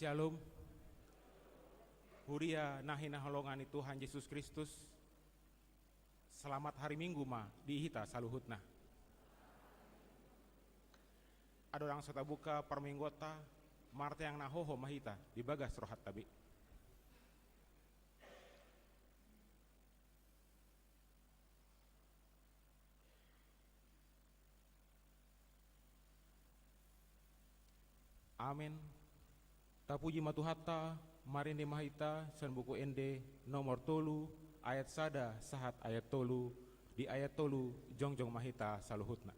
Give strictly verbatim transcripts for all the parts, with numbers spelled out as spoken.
Shalom. Huria na hinaholongan ni Tuhan Jesus Kristus. Selamat hari Minggu ma di hita saluhutna. Adong so tabuka parmingguonta, martangiang na hohom ma hita di bagas rohanta be. Amen. Tapuji ma Tuhanta, marende ma hita sian Buku Ende nomor tolu, ayat sada sahat ayat tolu, di ayat tolu jongjong ma hita saluhutna.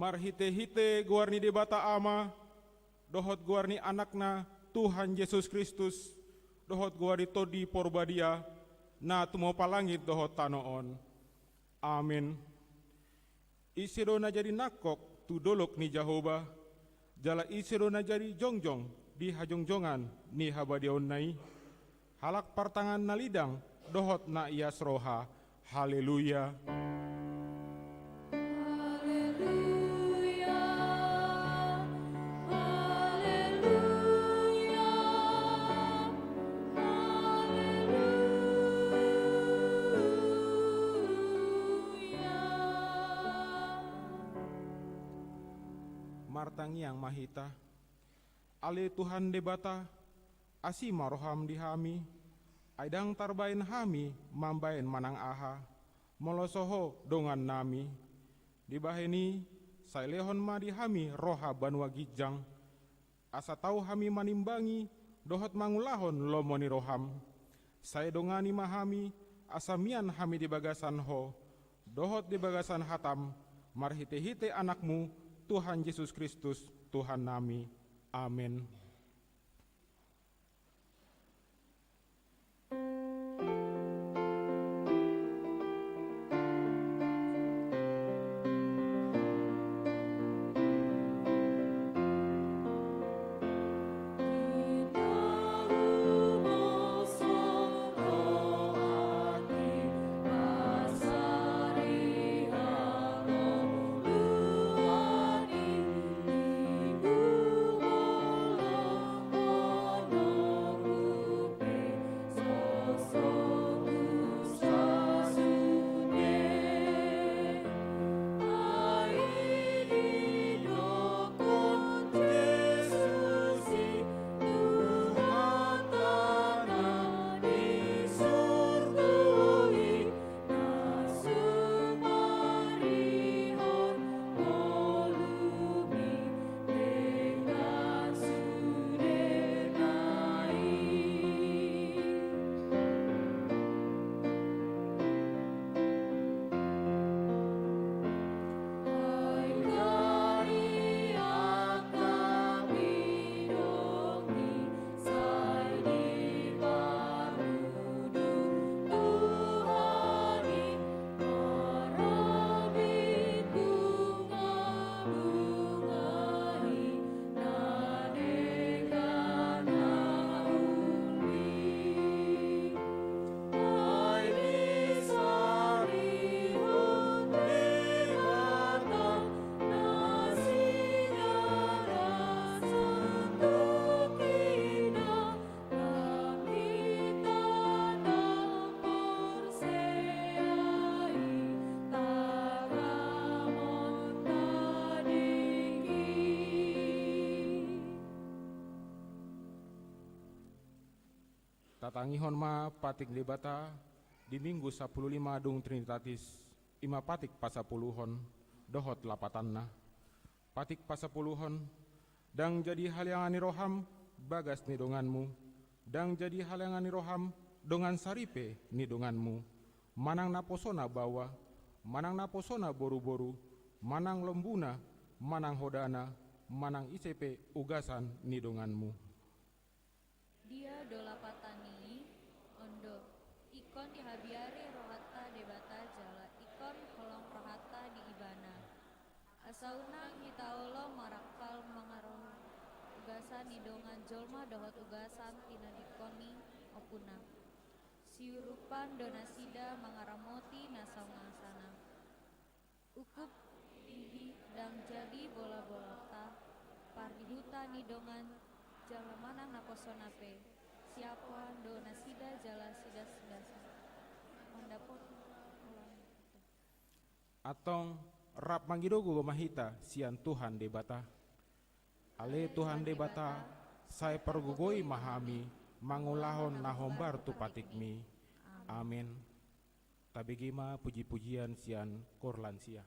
Marhitehite goar ni Debata Ama, dohot goar ni Anakna, Tuhan Jesus Kristus, dohot goar ni Tondi Porbadia, na tumompa langit dohot tano on. Amen. Ise do na jadi nangkok tu dolok ni Jahowa, jala ise do na jadi jongjong di hajongjongan ni habadiaonna i? Halak partangan na lidang dohot na ias roha. Haleluya. Haleluya. Haleluya. Haleluya. Martangiang ma hita. Ale Tuhan Debata, asi ma roham di hami, Ai ndang tarbaen hami mambaen manang aha, molo so Ho dongannami. Dibahen i, sai lehon ma di hami roha banua ginjang, asa tau hami manimbangi dohot mangulahon lomo ni roham. Sai dongani ma hami, asa mian hami di bagasan Ho, dohot di bagasan hatam, marhitehite Anakmu, Tuhan Jesus Kristus, Tuhannami. Amen. Tatangihon ma patik Debata di Minggu sapuluh lima dung Trinitatis, i ma patik pasapuluhon dohot lapatanna. Patik pasapuluhon. Ndang jadi haleangan ni roham bagas ni donganmu, ndang jadi haleangan ni roham dongan saripe ni donganmu, manang naposona baoa, manang naposona boruboru, manang lombuna, manang hodana, manang ise pe ugasan ni donganmu. Dia do lapatan ni i? On do, ingkon dihabiari rohanta Debata jala ingkon holong rohanta di Ibana. Asa unang hita olo marangkal mangarahon ugasan ni dongan jolma dohot ugasan tinadingkon ni ompuna. Siurupan do nasida mangaramoti na saungasana. Ungkup i ndang jadi bolabolanta, pardihuta ni dongan jala manang naposona pe, siapoan do nasida jala sidasdasa mandapothon. Antong, rap mangido gogo ma hita sian Tuhan Debata. Ale Tuhan Debata, sai pargogoi ma hami mangulahon na hombar tu patikmi. Amen. Tabege ma pujipujian sian koor lansia.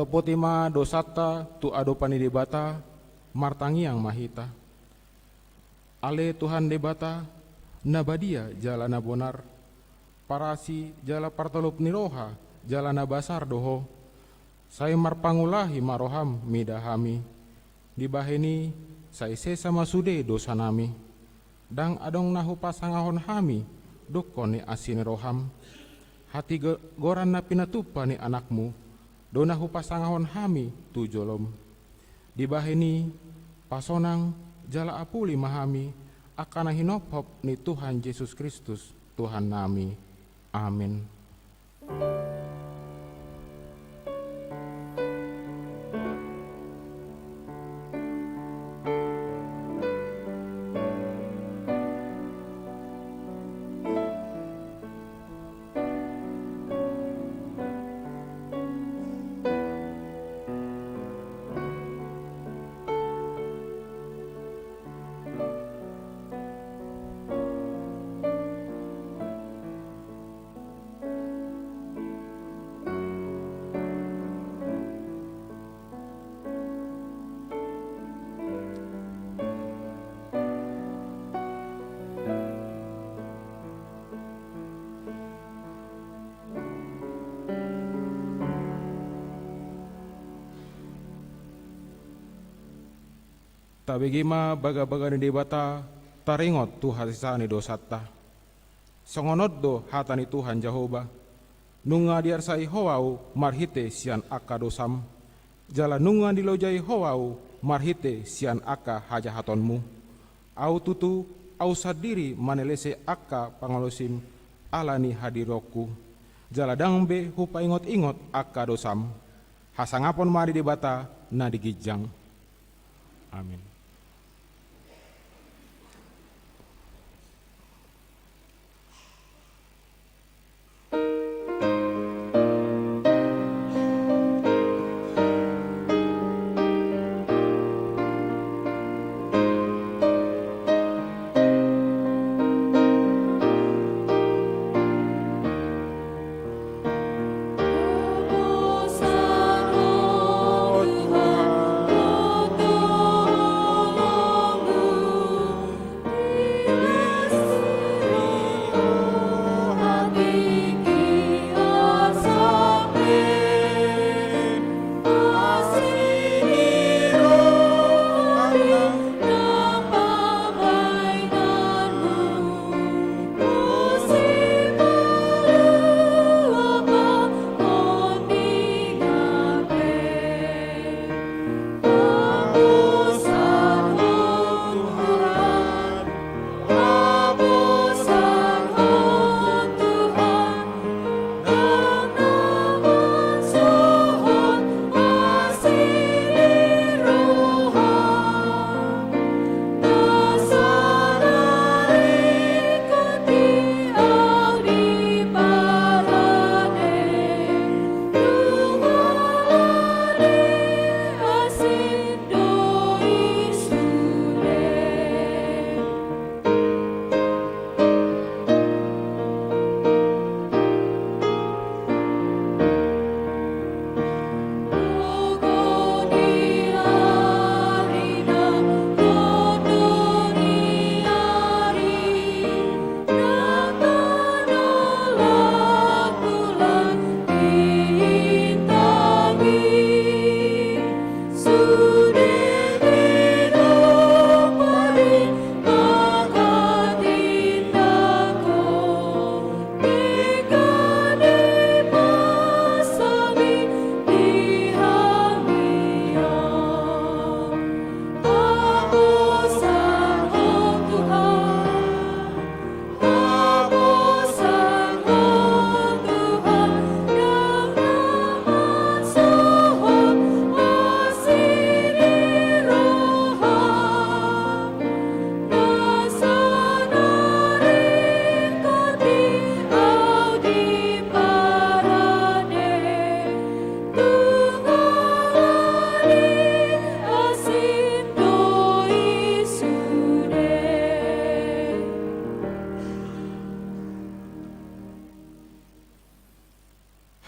Lopoti ma dosanta tu adopan ni Debata, martangiang ma hita. Ale Tuhan Debata, na badia jala na bonar, parasi jala partolop ni roha, jala na basar do Ho. Sai marpangulahi ma roham mida hami. Dibahen i, sai sesa ma sude dosanami. Ndang adong na hupasangahon hami dohot ni asi ni roham. Hatigoran na pinatupa ni anakmu do na hupasangahon hami tu jolom. Dibahen i, pasonang jala apuli ma hami angka na hinophop ni Tuhan Jesus Kristus, Tuhannami. Amin. Tabege ma bagabaga ni Debata, taringot tu hasesaan ni dosanta. Songon on do hata ni Tuhan Jahowa: Nunga diarsai Ho ahu marhite sian angka dosam, jala nunga dilojai Ho ahu marhite sian angka hajahatonmu. Ahu tutu, Ahu sandiri manelese angka pangalaosim ala ni hadiroonku, jala ndang be hupaingotingot angka dosam. Hasangapon ma di Debata na di ginjang. Amin.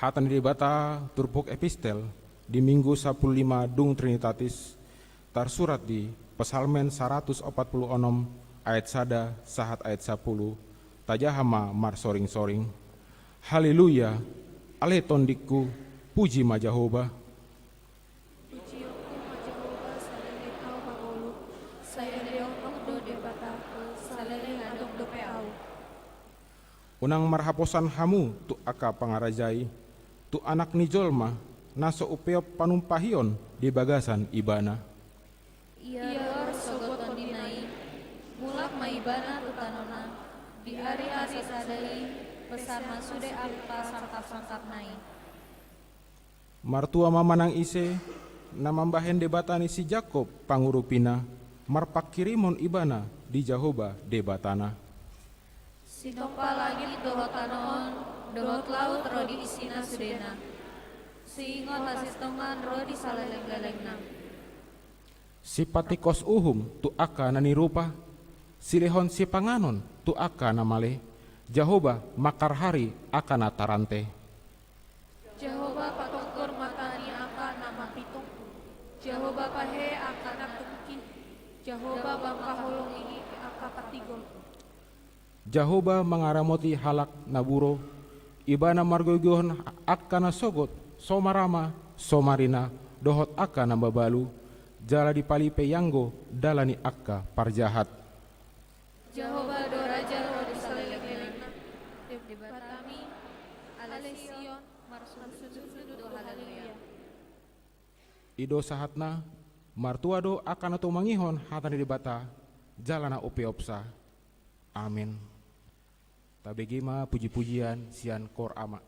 Hata ni Debata turpuk epistel Di Minggu sapuluh lima dung Trinitatis, tarsurat di Psalmen saratus opat puluh onom ayat sada sahat ayat sapuluh, tajaha ma marsoring-soring. Haleluya, ale tondingku, puji ma Jahowa. Pujionku ma Jahowa saleleng ahu mangolu, sai aleaon do Debata, saleleng adong dope ahu. Unang marhaposan hamu tu angka pangaraja i, tu Anak ni jolma, na so upeop panumpahion di bagasan Ibana. Ia ruar sogot tondina i, mulak ma Ibana tu tanona, di ari na sasada i, pesan ma sude angka sangkap-sangkapna i. Martua ma manang ise, na mambahen Debata ni si Jakkob pangurupina, marpanghirimon ibana di Jahowa Debatana. Sinompa langit dohot tano on, dohot laut ro di isina sudena. Siingot hasintongan ro di saleleng-lelengna. Sipatingkos uhum tu angka na nirupa, silehon sipanganon tu angka na male, Jahowa mangkarhari angka na tarante. Jahowa patongkor mata ni angka na mapitung, Jahowa pahe angka na tungki, Jahowa bangka holong i angka patigol. Jahowa mangaramoti halak na buro, Ibana margogoihon angka na sogot, so marama, so marina, dohot angka na mabalu, jala dipalipe ianggo dalan ni angka parjahat. Jahowa do raja ro di saleleng-lelengna, Debatami, ale Sion, marsunut-sunut do haleluya. I do sahatna, martua do angka na tumangihon hata ni Debata, jala na upeopsa. Amen. Tabege ma puji-pujian sian Koor Ama.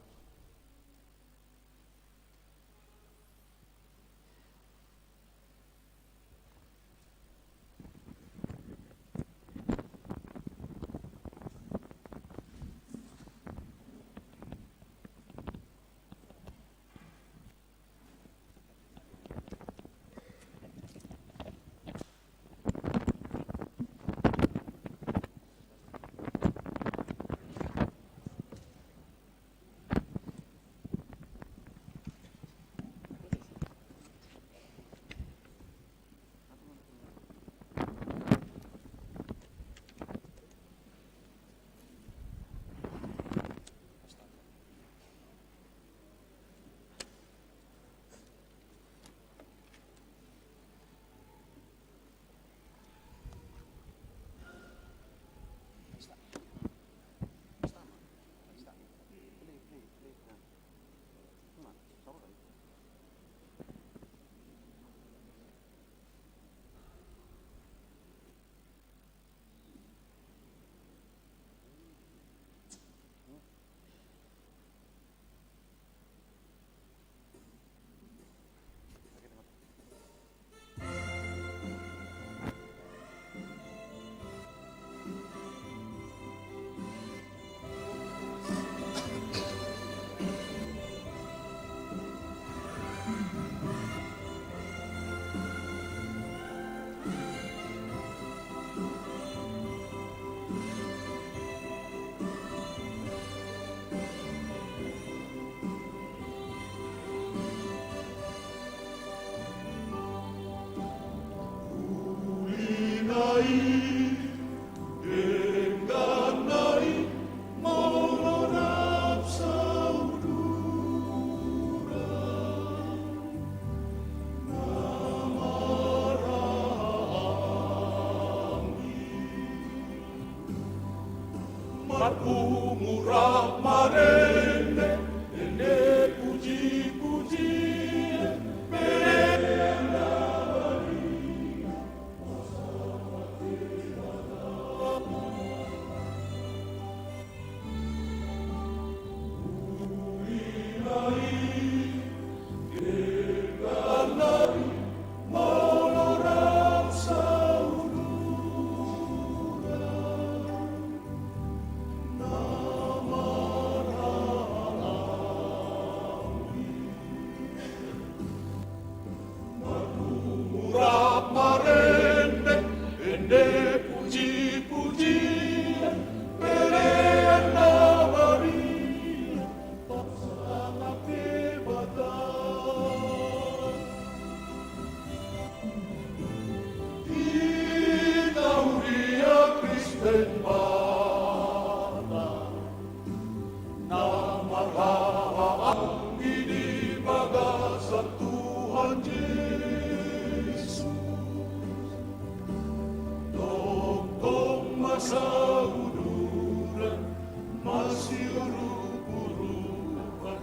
Sauduran masiurup-urupan,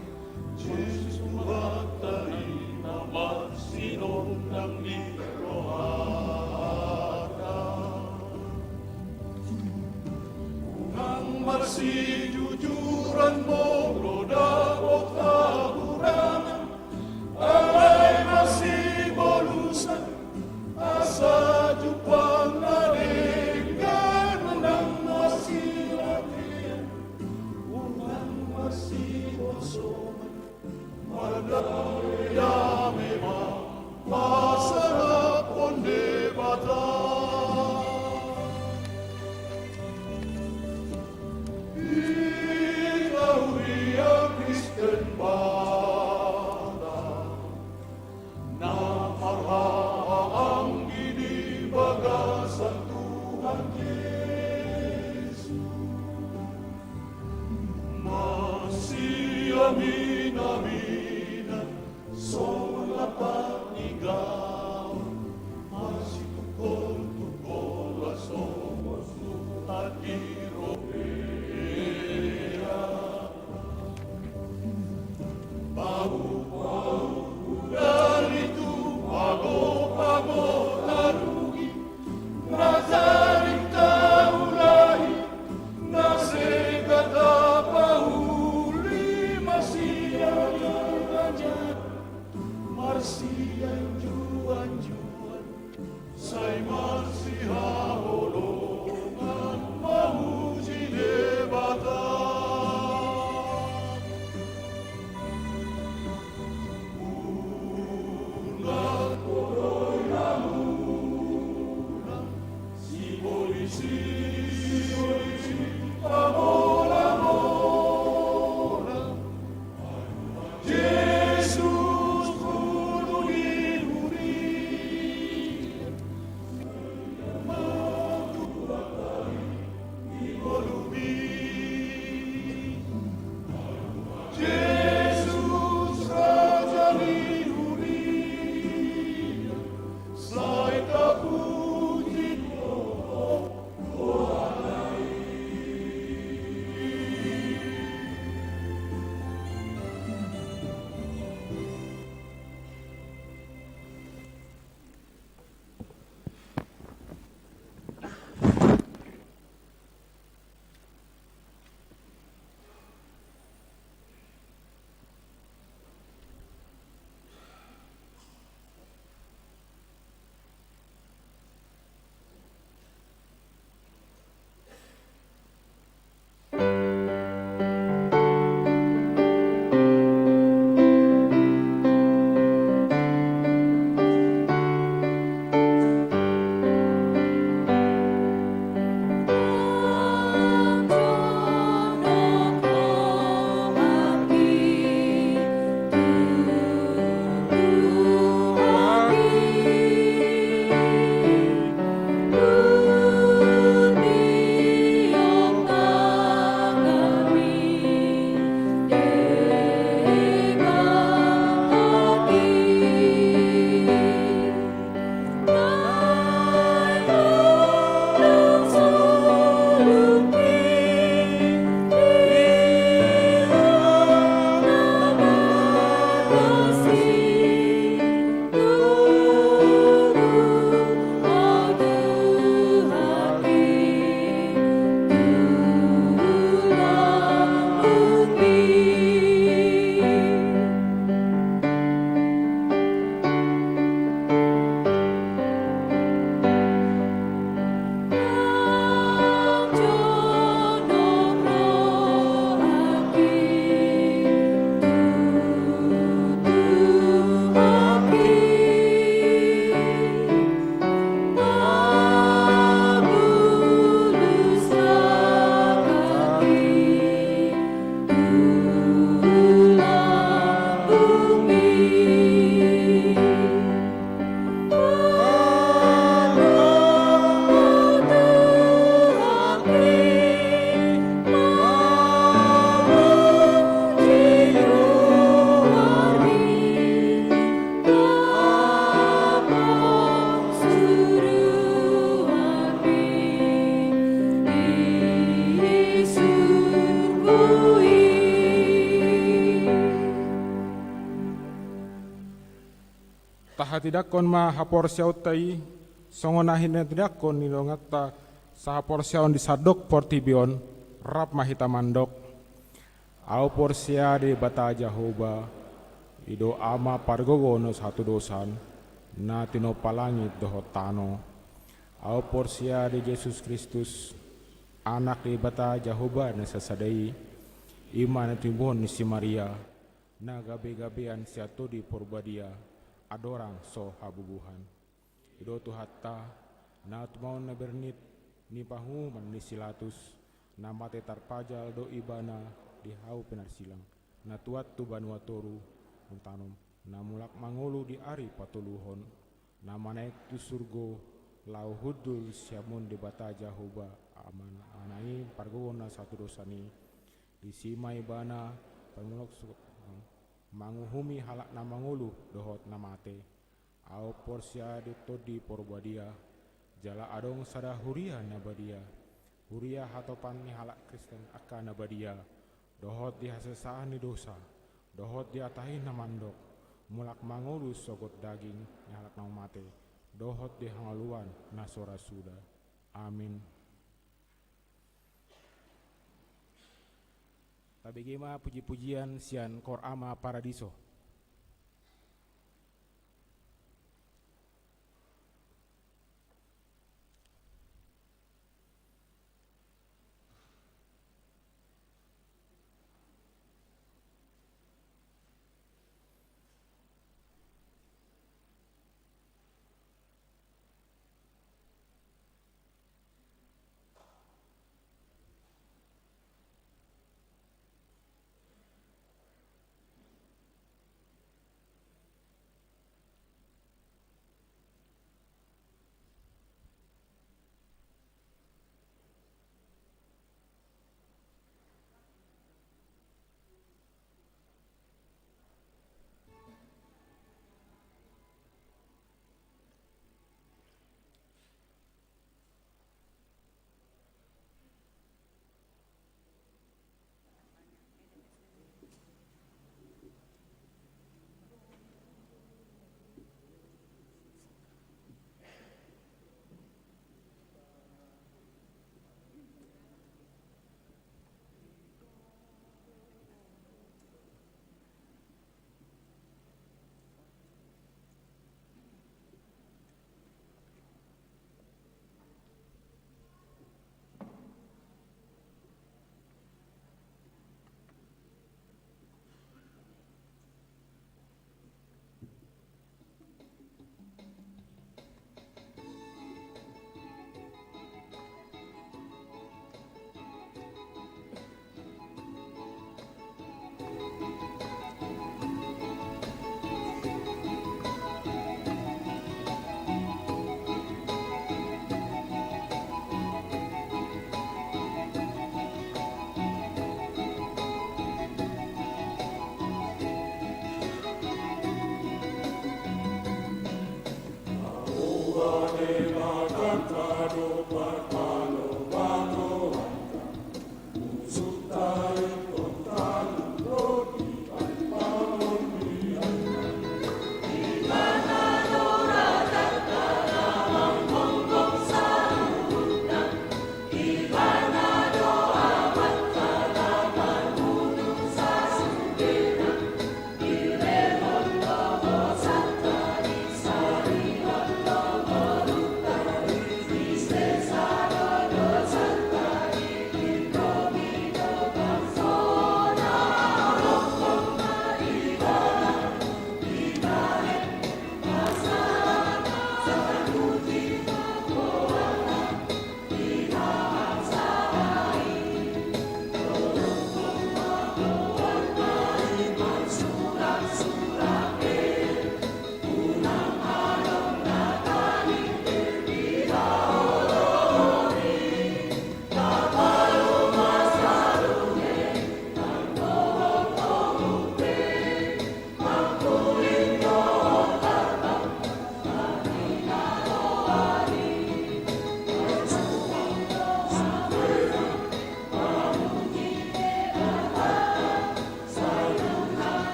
Jesus Tuhanta i na marsinondang di rohanta. Unang marsijujuran molo dapot hahurangan, alai marsibolusan asa jumpang na denggan. Unang marsiratean, unang marsibosongan, mardame-dame ma pasalaphon Debata. Hita huria Kristen Batak na marhahaanggi di bagasan Tuhan Jesus, masiamin-aminan songon lapak ni gaol, masitungkol-tungkol las tongtong tu hatirobean. Pauk-pauk gudari tu pago-pago na rugi, na taring taulai, na sega tapauli, marsianjuanjuan, marsianjuanjuan, sai marsihaholongan mamuji Debata. Unang toroi hamuna sipolisi, sipolisi pamola-mola. Jesus, ulu ni huria, Tindanghon ma haporseaonta i, songon na hinatindangkon ni donganta sahaporseaon di sandok portibi on, rap ma hita mandok. Ahu porsea di Debata Jahowa, i do Ama pargogo na sahatudosan, na tinompa langit dohot tano. Ahu porsea di Jesus Kristus, Anak ni Debata Jahowa na sasada i, i ma na tinibuhon ni si Maria, na gabegabean sian Tondi Porbadia, andorang so habubuhan. I do Tuhanta, na tumaon na bernit ni panguhuman ni si Pilatus, na mate tarpajal do ibana di hau pinarsilang, na tuat tu banua toru, umtanom, na mulak mangolu di ari patoluhon, na manaek tu surgo, laho hundul siamun Debata Jahowa, Amana i pargogo na sahatudosan i, disi ma ibana pamulak su-, manguhumi halak na mangolu dohot na mate. Ahu porsea di Tondi Porbadia, jala adong sada huria na badia, huria hatopan ni halak Kristen angka na badia, dohot di hasesaan ni dosa, dohot di hata i na mandok, mulak mangolu sogot daging ni halak na mate, dohot di hangoluan na so ra suda. Amin. Tabege ma pujipujian sian Koor Ama Paradiso.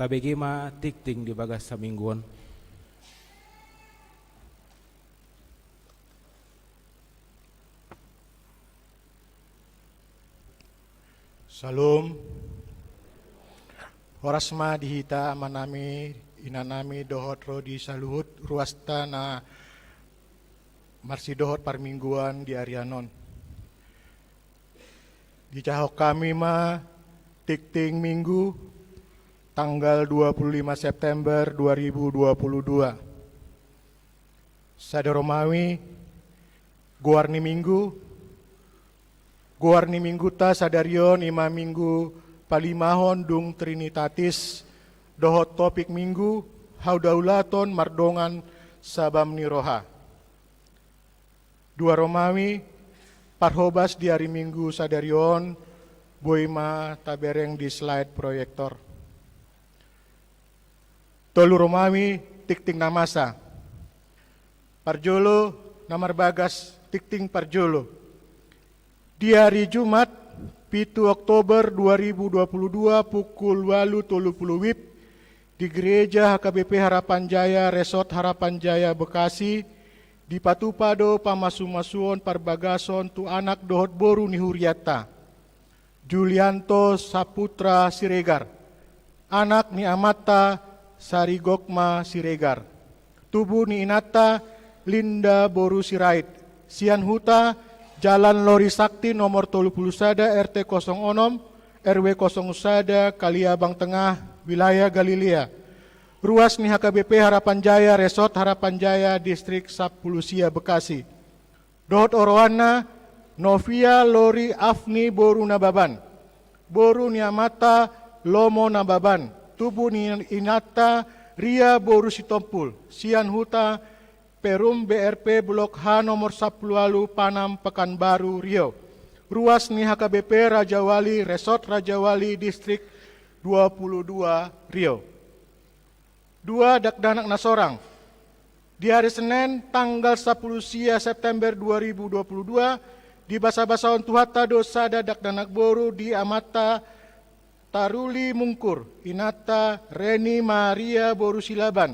Tabege ma tingting di bagas hamingguon. Syalom. Horas ma di hita amanami, inanami dohot ro di saluhut ruasta na marsidohot parmingguan di arian on. Dijahahon hami ma tingting Minggu tanggal dua puluh lima September dua ribu dua puluh dua. Sada Romawi, goar ni Minggu, goar ni Minggunta sadari on i ma Minggu palimahon dung Trinitatis, dohot topik Minggu, hadaulaton mardongan sabam ni roha. Dua Romawi, parhobas di ari Minggu sadari on, boi ma tabereng di slide proyektor. Tolu Romawi, tingting na masa. Parjolo, na marbagas tingting parjolo. Di ari Jumat, pitu Oktober dua ribu dua puluh dua, pukul ualu tolu pulu WIB, di Gereja H K B P Harapan Jaya, Resort Harapan Jaya, Bekasi, dipatupa do pamasumasuon parbagason tu anak dohot boru ni hurianta, Julianto Saputra Siregar, anak ni amanta Sarigokma Siregar, tubu ni inanta Linda boru Sirait, sian huta Jalan Lori Sakti nomor tolu pulu sada, R T kosong onom, R W kosong sada, Kaliabang Tengah, wilayah Galilea. Ruas ni H K B P Harapan Jaya, Resort Harapan Jaya, Distrik sampulu sia, Bekasi. Dohot oroanna, Novia Lori Afni boru Nababan, boru ni amanta Lomo Nababan, tubu ni inanta Ria boru Sitompul, sian huta Perum, B R P Blok H nomor sampulu ualu, Panam, Pekanbaru, Riau. Ruas ni H K B P Rajawali, Resort Rajawali, Distrik dua pulu dua, Riau. Dua dakdanak na sorang. Di ari Senen, tanggal sampulu sia September dua ribu dua puluh dua, dibasabasahon Tuhanta do sada dakdanak boru di amanta Taruli Mungkur, inanta Reni Maria boru Silaban,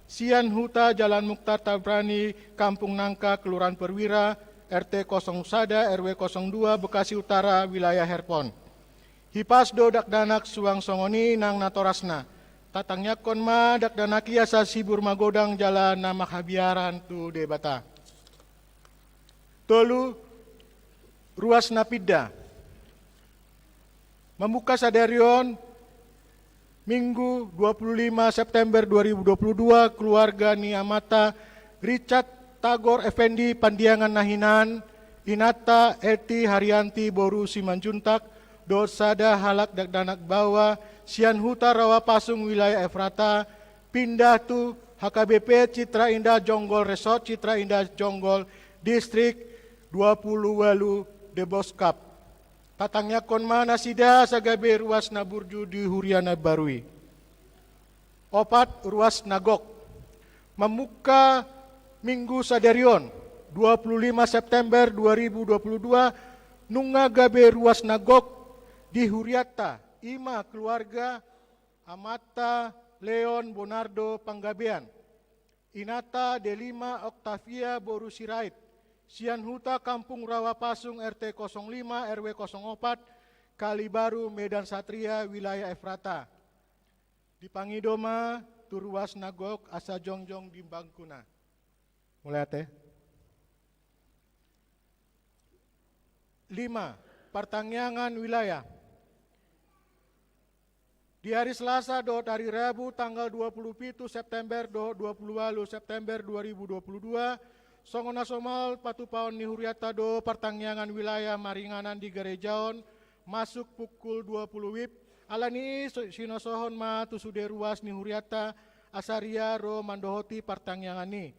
sian huta Jalan Mukhtar Tabrani, Kampung Nangka, Kelurahan Perwira, R T kosong sada, R W kosong dua, Bekasi Utara, wilayah Herpon. Hipas do dakdanak suang songon i nang natorasna. Tatangiangkon ma dakdanak i asa sibur magodang jala na manghabiaran tu Debata. Tolu, ruas na pinda. Mamungka sadari on, Minggu dua puluh lima September dua ribu dua puluh dua, keluarga ni amanta Richard Tagor Effendi Pandiangan Nahinan, inanta Eti Haryanti boru Simanjuntak, dohot sada halak dakdanak baoa, sian huta Rawa Pasung, wilayah Efrata, pindah tu H K B P Citra Indah Jonggol, Resort Citra Indah Jonggol, Distrik dua pulu ualu, Deboskap. Tatangiangkon ma nasida asa gabe ruas na burju di huria na baru i. Opat, ruas na gok. Mamungka Minggu sadari on, dua puluh lima September dua ribu dua puluh dua, nunga gabe ruas na gok di hurianta, i ma keluarga amanta Leon Bonardo Panggabean, inanta Delima Octavia boru Sirait, sian huta Kampung Rawa Pasung, R T kosong lima, R W kosong opat, Kalibaru, Medan Satria, wilayah Efrata. Dipangido ma tu ruas na gok asa jongjong di bangkuna. Mauliate. Lima, partangiangan wilayah. Di ari Selasa dohot ari Rabu tanggal dua pulu pitu September dohot dua pulu ualu September dua ribu dua pulu dua, songon na somal patupaon ni hurianta do partangiangan wilayah maringanan di gareja on, masuk pukul dua pulu WIB, ala ni i so-, sinosohon ma tu sude ruas ni hurianta, asa ria ro mandohoti partangiangan i.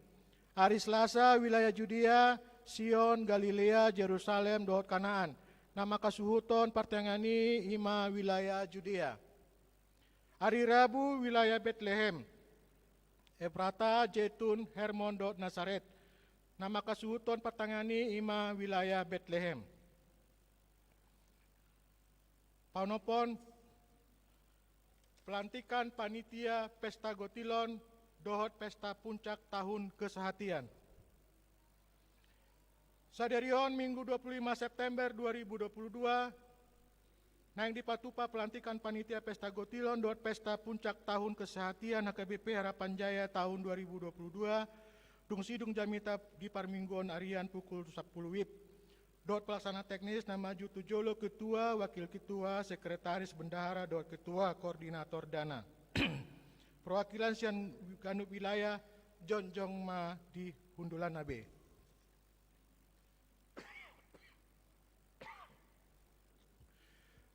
Ari Selasa, wilayah Judea, Sion, Galilea, Jerusalem, dohot Kanaan. Na mangkasuhuthon partangiangan i, i ma wilayah Judea. Ari Rabu, wilayah Betlehem, Efrata, Jetun, Hermon, dohot Nasaret. Na mangkasuhuthon partangiangan i, i ma wilayah Betlehem. Paonomhon, Pelantikan panitia pesta gotilon dohot pesta puncak tahun kesehatian. Sadari on, Minggu dua puluh lima September dua ribu dua puluh dua, naeng dipatupa pelantikan panitia pesta gotilon dohot pesta puncak tahun kesehatian H K B P Harapan Jaya tahun dua ribu dua puluh dua, dung sidung jamita di parmingguon arian pukul sampulu wib. Dohot pelaksana teknis na maju tu jolo ketua, wakil ketua, sekretaris bendahara dohot ketua koordinator dana. Perwakilan sian ganup wilayah jongjong ma di hundulanna be.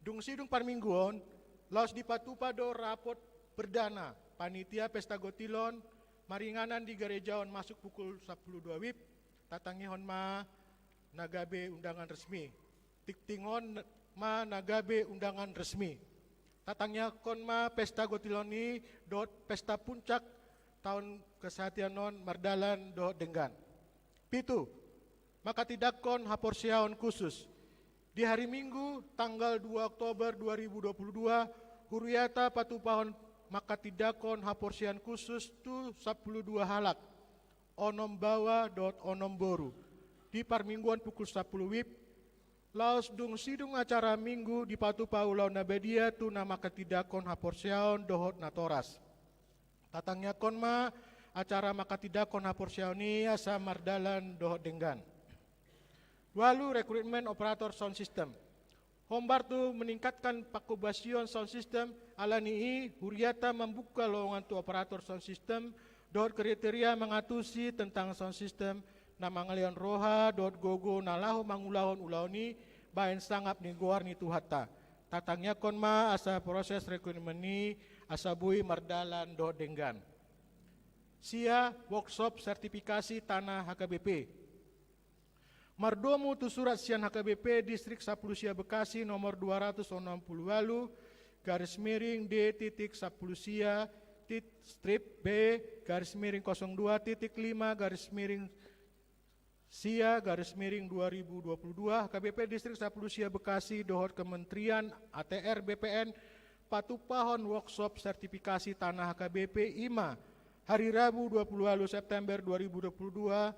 Dung sidung parmingguon, laos dipatupa do rapot perdana panitia pesta gotilon maringanan di gareja on masuk pukul sampulu dua wib. Tatangihon ma na gabe undangan resmi. Tingting on ma na gabe undangan resmi. Tatangiangkon ma pesta gotilon i dohot pesta puncak tahun kesehatian on mardalan dohot denggan. Pitu, manghatindanghon haporseaon khusus. Di hari Minggu, tanggal dua Oktober dua ribu dua puluh dua, huriata patupahon manghatindanghon haporseaon khusus tu sampulu dua halak, onom baoa dohot onom boru, di parmingguon pukul sampulu wib, laos dung sidung acara Minggu dipatupa ulaon na badia tu na manghatindanghon haporseaon dohot natoras. Tatangiangkon ma acara manghatindanghon haporseaon i asa mardalan dohot denggan. Ualu, rekrutmen operator sound system. Hombar tu meningkatkan panghobasion sound system, ala ni i huriata mambuka lowongan tu operator sound system dohot kriteria mangatusi tentang sound system na mangalehon roha dohot gogo na laho mangulahon ulaon i bahen sangap ni goar ni Tuhanta. Tatangiangkon ma asa proses rekrutmen i asa boi mardalan dohot denggan. Sia, workshop sertifikasi tanah H K B P. Mardomu tu surat sian H K B P Distrik sampulu sia Bekasi nomor dua ratus onom puluh ualu, garis miring D titik sampulu sia, tit-, strip B, garis miring kosong dua titik lima, garis miring sia, garis miring dua ribu dua puluh dua, H K B P Distrik sampulu sia Bekasi dohot Kementerian A T R B P N patupahon workshop sertifikasi tanah H K B P i ma hari Rabu dua puluh ualu September dua ribu dua puluh dua,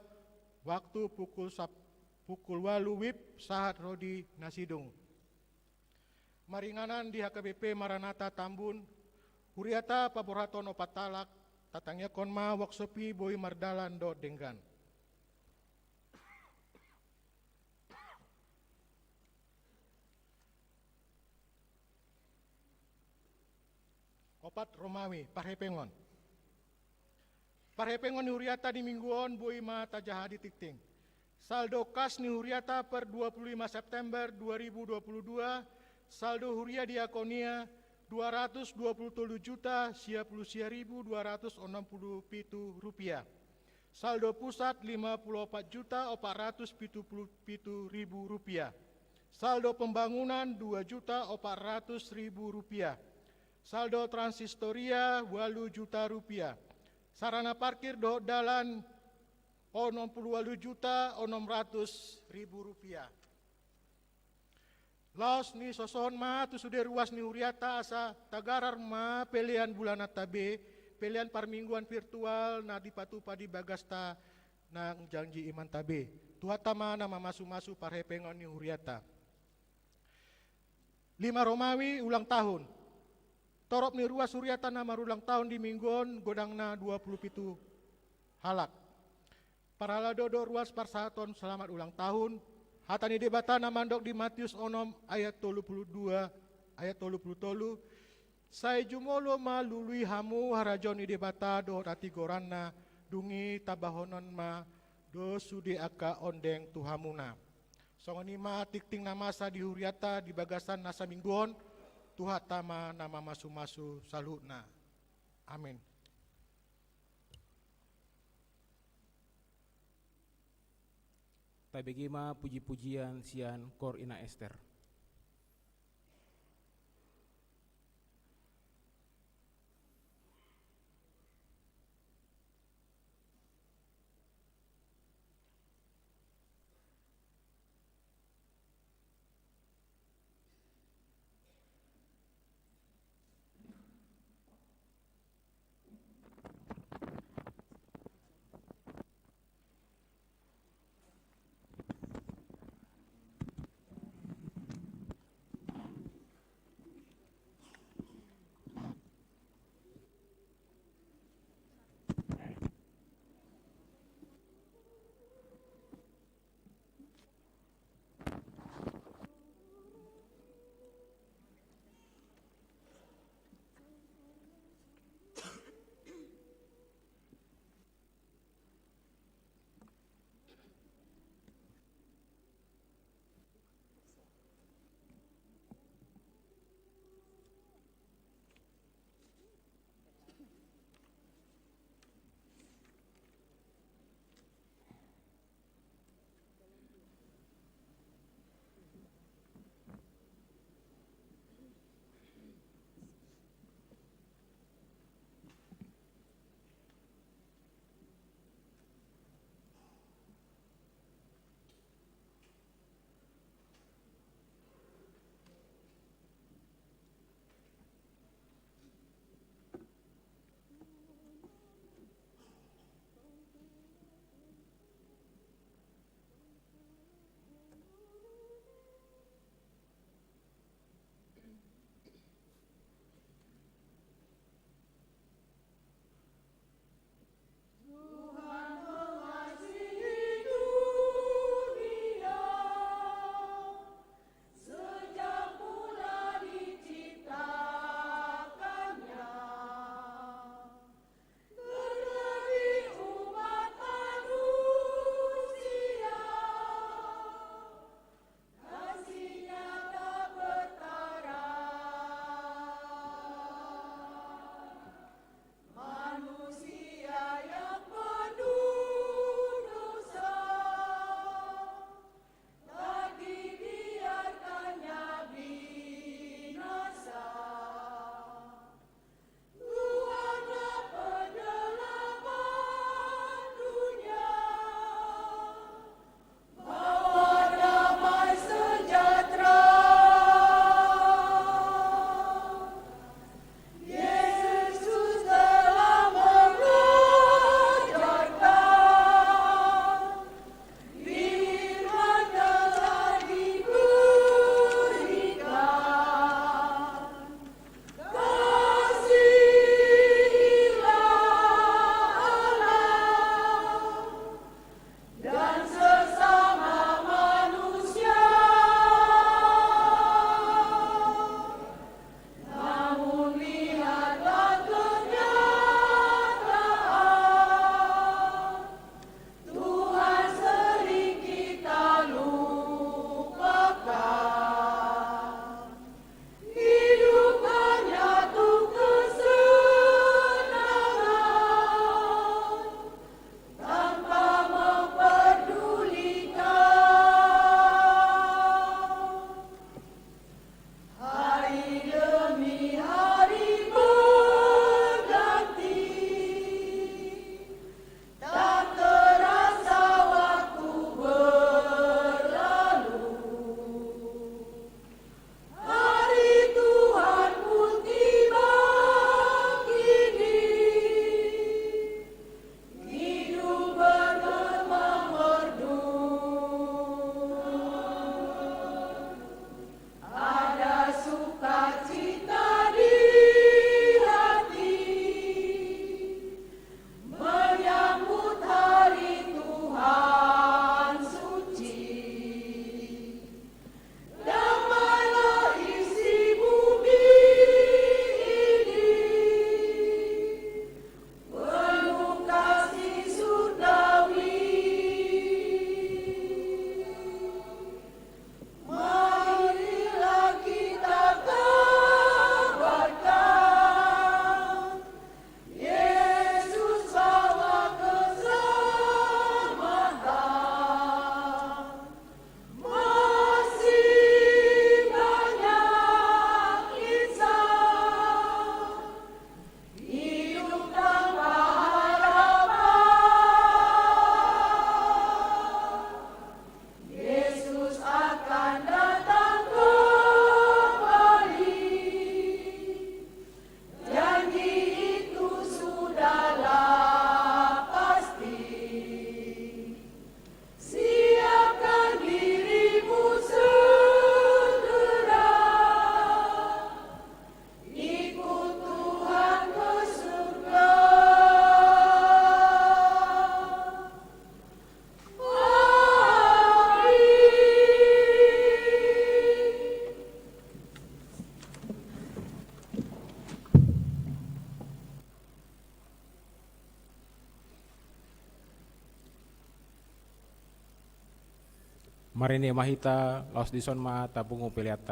waktu pukul sap-, pukul ualu wib sahat ro di na sidung. Maringanan di H K B P Maranatha Tambun, huriata paborhathon opat halak, tatangiangkon ma workshop i boi mardalan dohot denggan. Opat, Romawi, parhepengon. Parhepengon ni huriata di Minggu on boi ma tajaha di tingting. Saldo kas ni huriata per dua puluh lima September dua ribu dua puluh dua, saldo huria diakonia dua ratus dua puluh tolu juta sia puluh sia ribu dua ratus onom puluh pitu rupiah. Saldo pusat lima puluh opat juta opat ratus pitu puluh pitu ribu rupiah. Saldo pembangunan dua juta opat ratus ribu rupiah. Saldo transitoria ualu juta rupiah. Sarana parkir dohot dalan onom puluh ualu juta onom ratus ribu rupiah. Laos nisosohon ma tu sude ruas ni huriata asa tagarar ma pelean bulananta be, pelean parmingguan virtual na dipatupa di bagasta nang janji imanta be. Tuhanta ma na mamasumasu parhepengon ni huriata. Lima, Romawi, ulang tahun. Torop ni ruas huriata na marulang tahun di Minggu on godangna dua puluh pitu halak. Parhalado do ruas parsahaton selamat ulang tahun. Hata ni Debata na mandok di Matius onom ayat tolu puluh dua, ayat tolu puluh tolu, sai jumolo ma lului hamu harajaon ni Debata dohot hatigoranna, dung i tambahonon ma do sude angka ondeng tu hamuna. Songon i ma tingting na masa di huriata di bagasan nasa Minggu on, Tuhanta ma na mamasumasu saluhutna. Amin. Tabege ma pujipujian sian Kor Ina Ester. Marende ma hita, laos dison ma tapungu peleanta.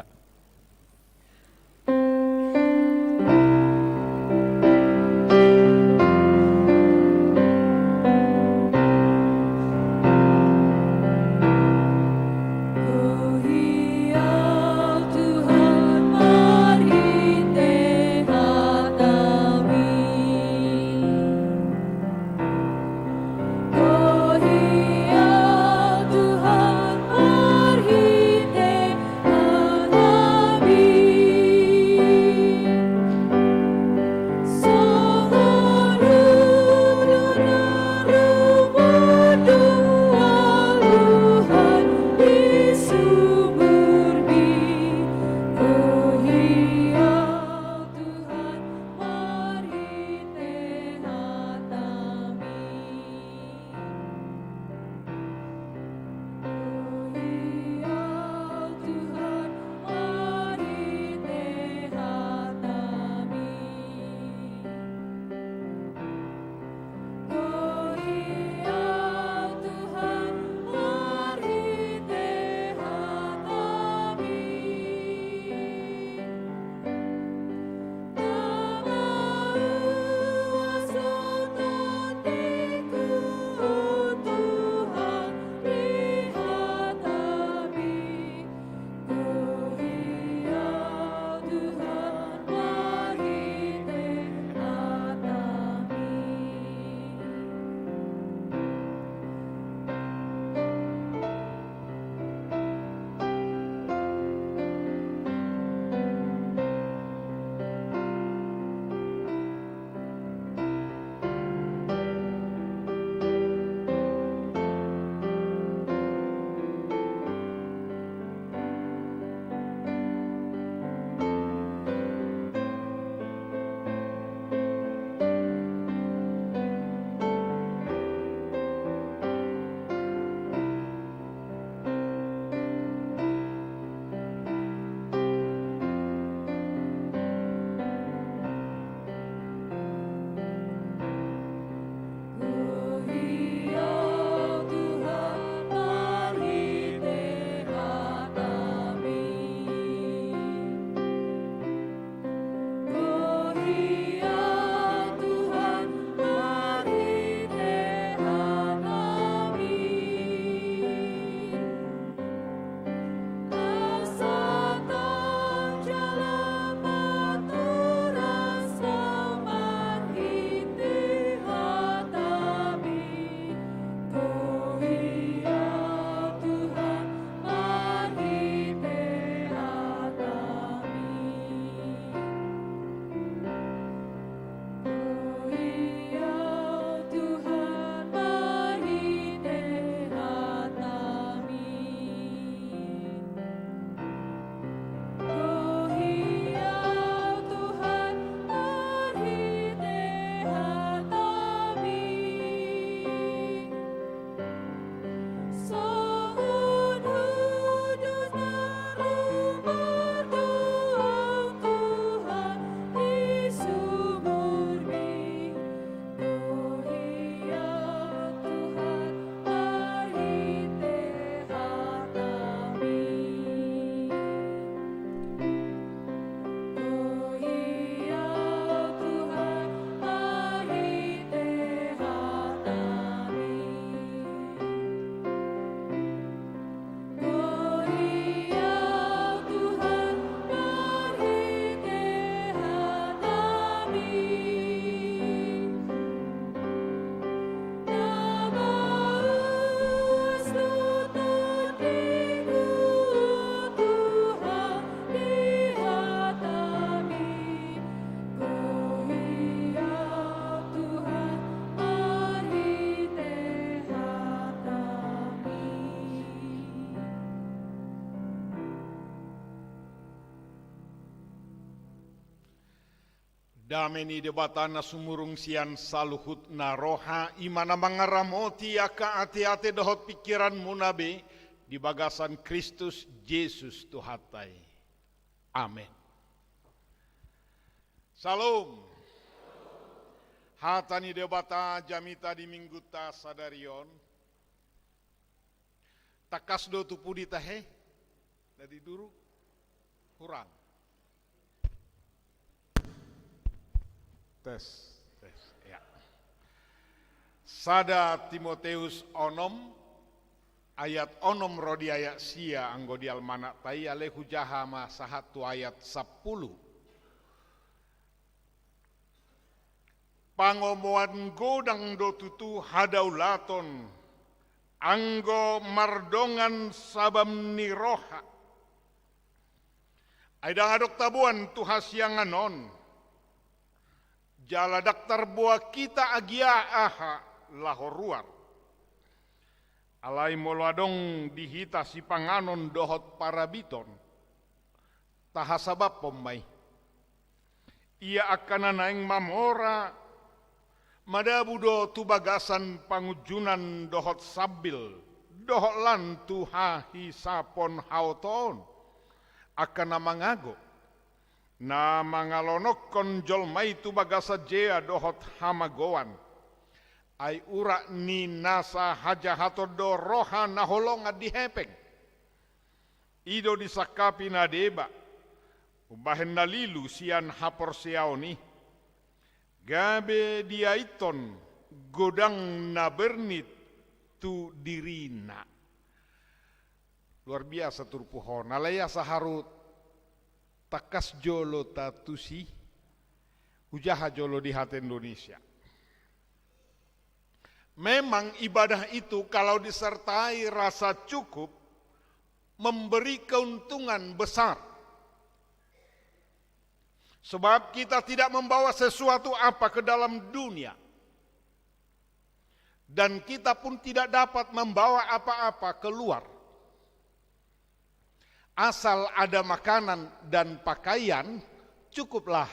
Dame ni Debata na sumurung sian saluhutna roha, i ma na mangaramoti angka ateate dohot pingkiranmuna be di bagasan Kristus Jesus Tuhanta i. Amen. Syalom. Hata ni Debata jamita di Minggunta sadari on. Tangkas do tu pudi tahe? Na di duru? Hurang. Tes, tes, ya. Sada Timoteus onom, ayat onom ro di ayat sia, anggo di almanak ta i, alai hujaha ma sahat tu ayat sampulu. Pangomoan godang do tutu hadaulaton, anggo mardongan sabam ni roha. Ai ndang adong taboan tu hasiangan on, jala ndang tarboa hita agia aha laho ruar. Alai molo adong di hita sipanganon dohot parabiton, tahasabamhon ma i. Ia angka na naeng mamora, madabu do tu bagasan pangunjunan dohot sambil, dohot lan tu hahisapon haotoon. Angka na mangago, na mangalonokkon jolma i tu bagasan jea dohot hamagoan. Ai urat ni nasa hajahaton do roha na holongan di hepeng. I do disangkapi na deba, umbahen na lilu sian haporseaon i, gabe diaithon godang na bernit tu dirina. Luar biasa turpuk on, alai asa haru tangkas jolo ta tusi, hujaha jolo di hata Indonesia. Memang ibadah itu kalau disertai rasa cukup memberi keuntungan besar. Sebab kita tidak membawa sesuatu apa ke dalam dunia. Dan kita pun tidak dapat membawa apa-apa keluar. Asal ada makanan dan pakaian, cukuplah.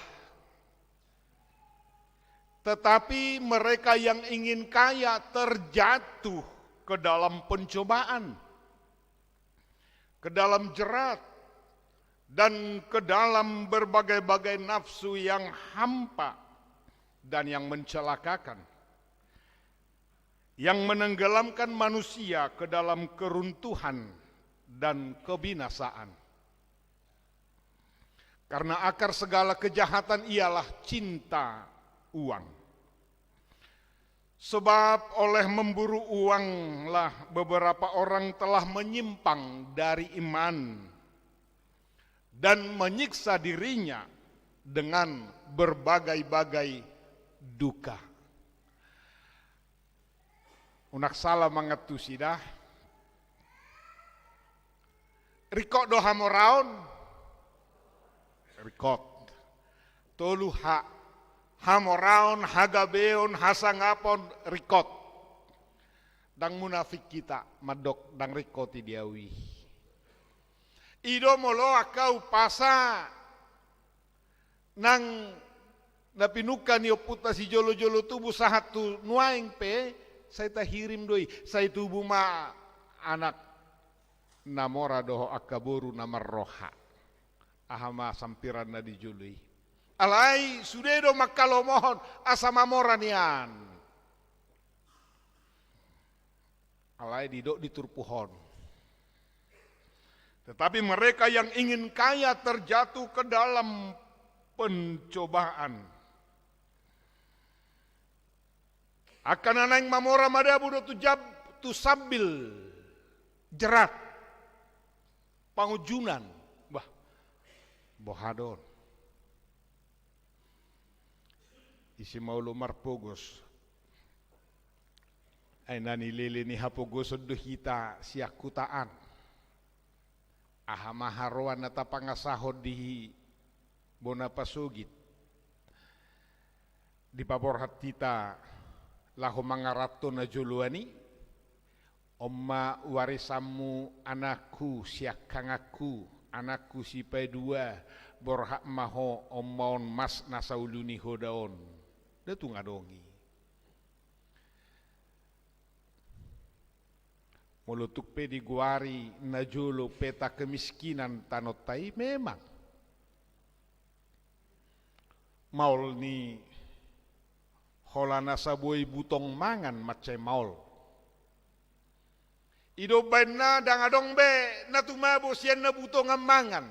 Tetapi mereka yang ingin kaya terjatuh ke dalam pencobaan, ke dalam jerat, dan ke dalam berbagai-bagai nafsu yang hampa dan yang mencelakakan, yang menenggelamkan manusia ke dalam keruntuhan dan kebinasaan. Karena akar segala kejahatan ialah cinta uang. Sebab oleh memburu uanglah beberapa orang telah menyimpang dari iman dan menyiksa dirinya dengan berbagai-bagai duka. Unang sala mangantusi da. Ringkot do hamoraon? Ringkot. Tolu ha, hamoraon, hagabeon, hasangapon, ringkot. Ndang munafik hita mandok ndang ringkot i di ahu i. I do molo angka umpasa nang na pinungka ni ompunta sijolo-jolo tubu sahat tu nuaeng pe, sai tahirim do i, sai tubu ma anak na mora dohot angka boru na marroha. Aha ma sampiranna di jolo i? Alai sude do mangkalomohon asa mamora nian. Alai didok di turpuk on. Tetapi mereka yang ingin kaya terjatuh ke dalam pencobaan. Angka na naeng mamora madabu do tu jab, tu sambil jerat. Pangunjunan. Bah, boha do on? Ise ma olo marpogos? Ai na nilele ni hapogoson do hita sian huta an. Aha ma haroan na tapangasahon di bona pasogit? Dipaborhat hita laho mangaranto na joloan i. On ma warisanmu anakku, siangkanganku, anakku sipaidua, borhat ma ho, on ma on mas na saulu ni hoda on. Nda tung adong i. Molo tung pe digoari na jolo peta kemiskinan tanonta i, memang maol ni holan asa boi butong mangan mansai maol. I do umbaen na ndang adong be na tumabo sian na butongan mangan.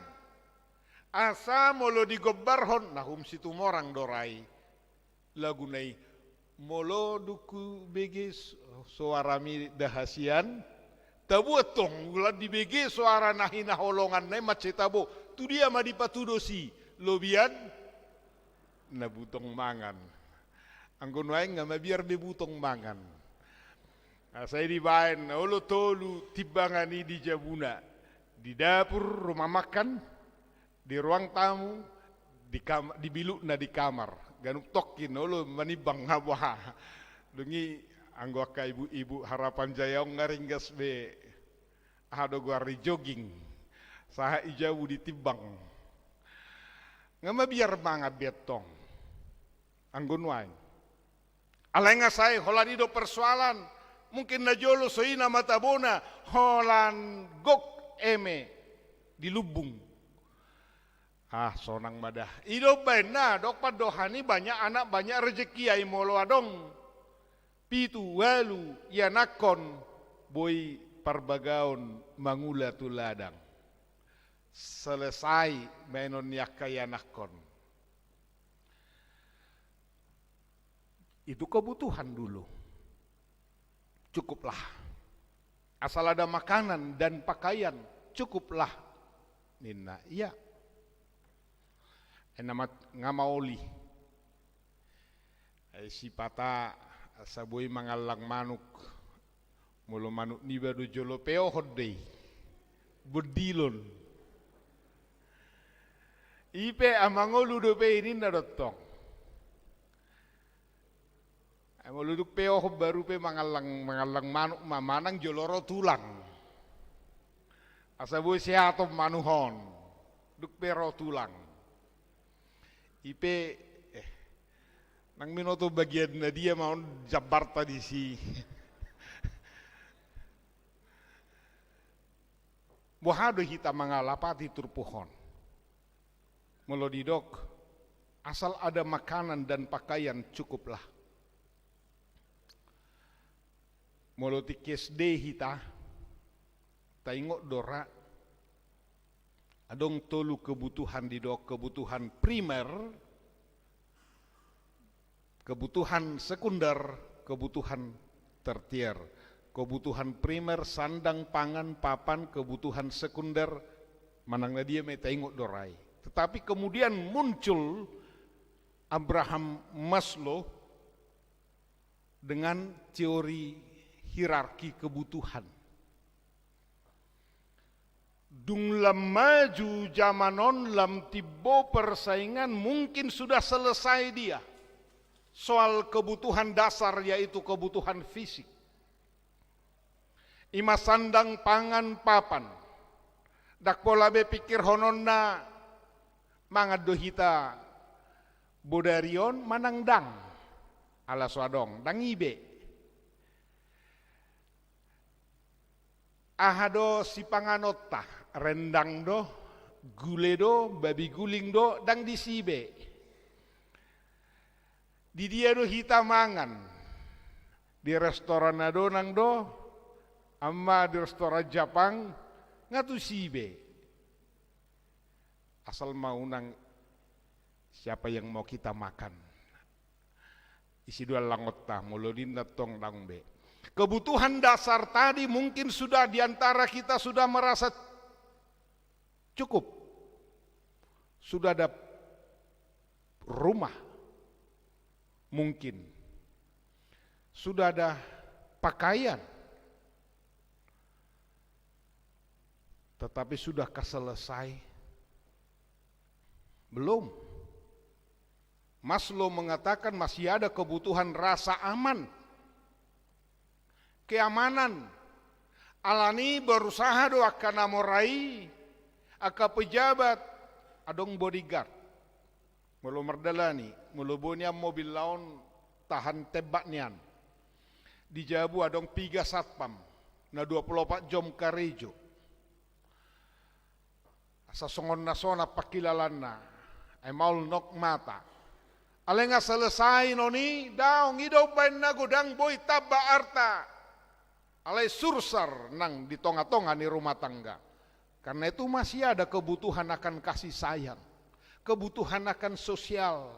Asa molo digombarhon, na hum Situmorang do ra i laguna i. Molo dung hubege s-, soarami da hasian, tabo antong, ula dibege soara na hinaholongan na i mansai tabo. Tu dia ma dipatudos i? Lobian na butong mangan. Anggo nuaeng nga mabiar be butong mangan. Asa i dibaen, olo tolu timbangan i di jabuna. Di dapur, rumah makan, di ruang tamu, di kam-, di bilut na di kamar. Ganup tongkin, olo manimbang nga boha. Dung i anggo angka ibu-ibu Harapan Jaya on nga ringgas be. Aha do goar ni jogging. Sahat i jabu ditimbang. Nga mabiar mangan be antong. Anggo nuaeng. Alai nga sai holan i do persoalan. Mungkin na jolo so i na ma tabona, holan gok eme di lumbung. Ah, sonang ma da. I do umbaen na, dok pandohan i banyak anak banyak rezeki, ai molo adong pitu, ualu ianakhon, boi parbagaon mangula tu ladang. Selesai baenon ni angka ianakhon. Itu kebutuhan dulu. Cukuplah. Asal ada makanan dan pakaian, cukuplah. Ninna, ia. Ena mat-, nga maoli. Ai sipata asa boi mangallang manuk. Molo manuk niba do jolo peohon do i. Bondilon. I pe amangolu dope i ninna do antong. Ai molo dung peohon baru pe mangallang, mangallang manuk ma manang jolo ro tulang. Asa boi sehaton manuk on. Dung pe ro tulang. I pe, eh, nang minoto bagian na dia ma on jambarta disi. Boha do hita mangalapati turpuk on? Molo didok, asal ada makanan dan pakaian cukuplah. Molo tingki S D hita, taingot do ra, adong tolu kebutuhan didok, kebutuhan primer, kebutuhan sekunder, kebutuhan tertier. Kebutuhan primer, sandang, pangan, papan, kebutuhan sekunder, manang na dia ma i taingot do ra i. Tetapi kemudian muncul Abraham Maslow dengan teori hierarki kebutuhan. Dung lam maju zaman on, lam timbo persaingan, mungkin sudah selesai dia soal kebutuhan dasar, yaitu kebutuhan fisik. I ma sandang, pangan, papan. Ndang pola be pikirhononna mangan do hita bodari on manang ndang. Ala so adong, ndang i be. Aha do sipanganonta? Rendang do, gule do, babi guling do, ndang disi be. Di dia do hita mangan? Di restoran na donang do, amma di restoran Japang, nga tusi be. Asal ma unang siapa yang mau kita makan. Isi do allangonta, molo ninna tong ndang be. Kebutuhan dasar tadi mungkin sudah di antara kita sudah merasa cukup. Sudah ada rumah, mungkin. Sudah ada pakaian. Tetapi sudahkah selesai? Belum. Maslow mengatakan masih ada kebutuhan rasa aman. Keamanan. Alani berusaha do angka na mora i, angka pejabat, adong bodyguard. Molo mardalani, molo boi nian mobilna on tahan tembak nian. Di jabu adong piga satpam, na dua pulu opat jom karejo. Asa songon na sonang pangkilalanna, ai maol nok mata. Alai nga selesai non i, daong, i do umbaen na godang boi tamba arta. Alai sursar nang di tonga-tonga ni rumah tangga. Karena itu masih ada kebutuhan akan kasih sayang, kebutuhan akan sosial.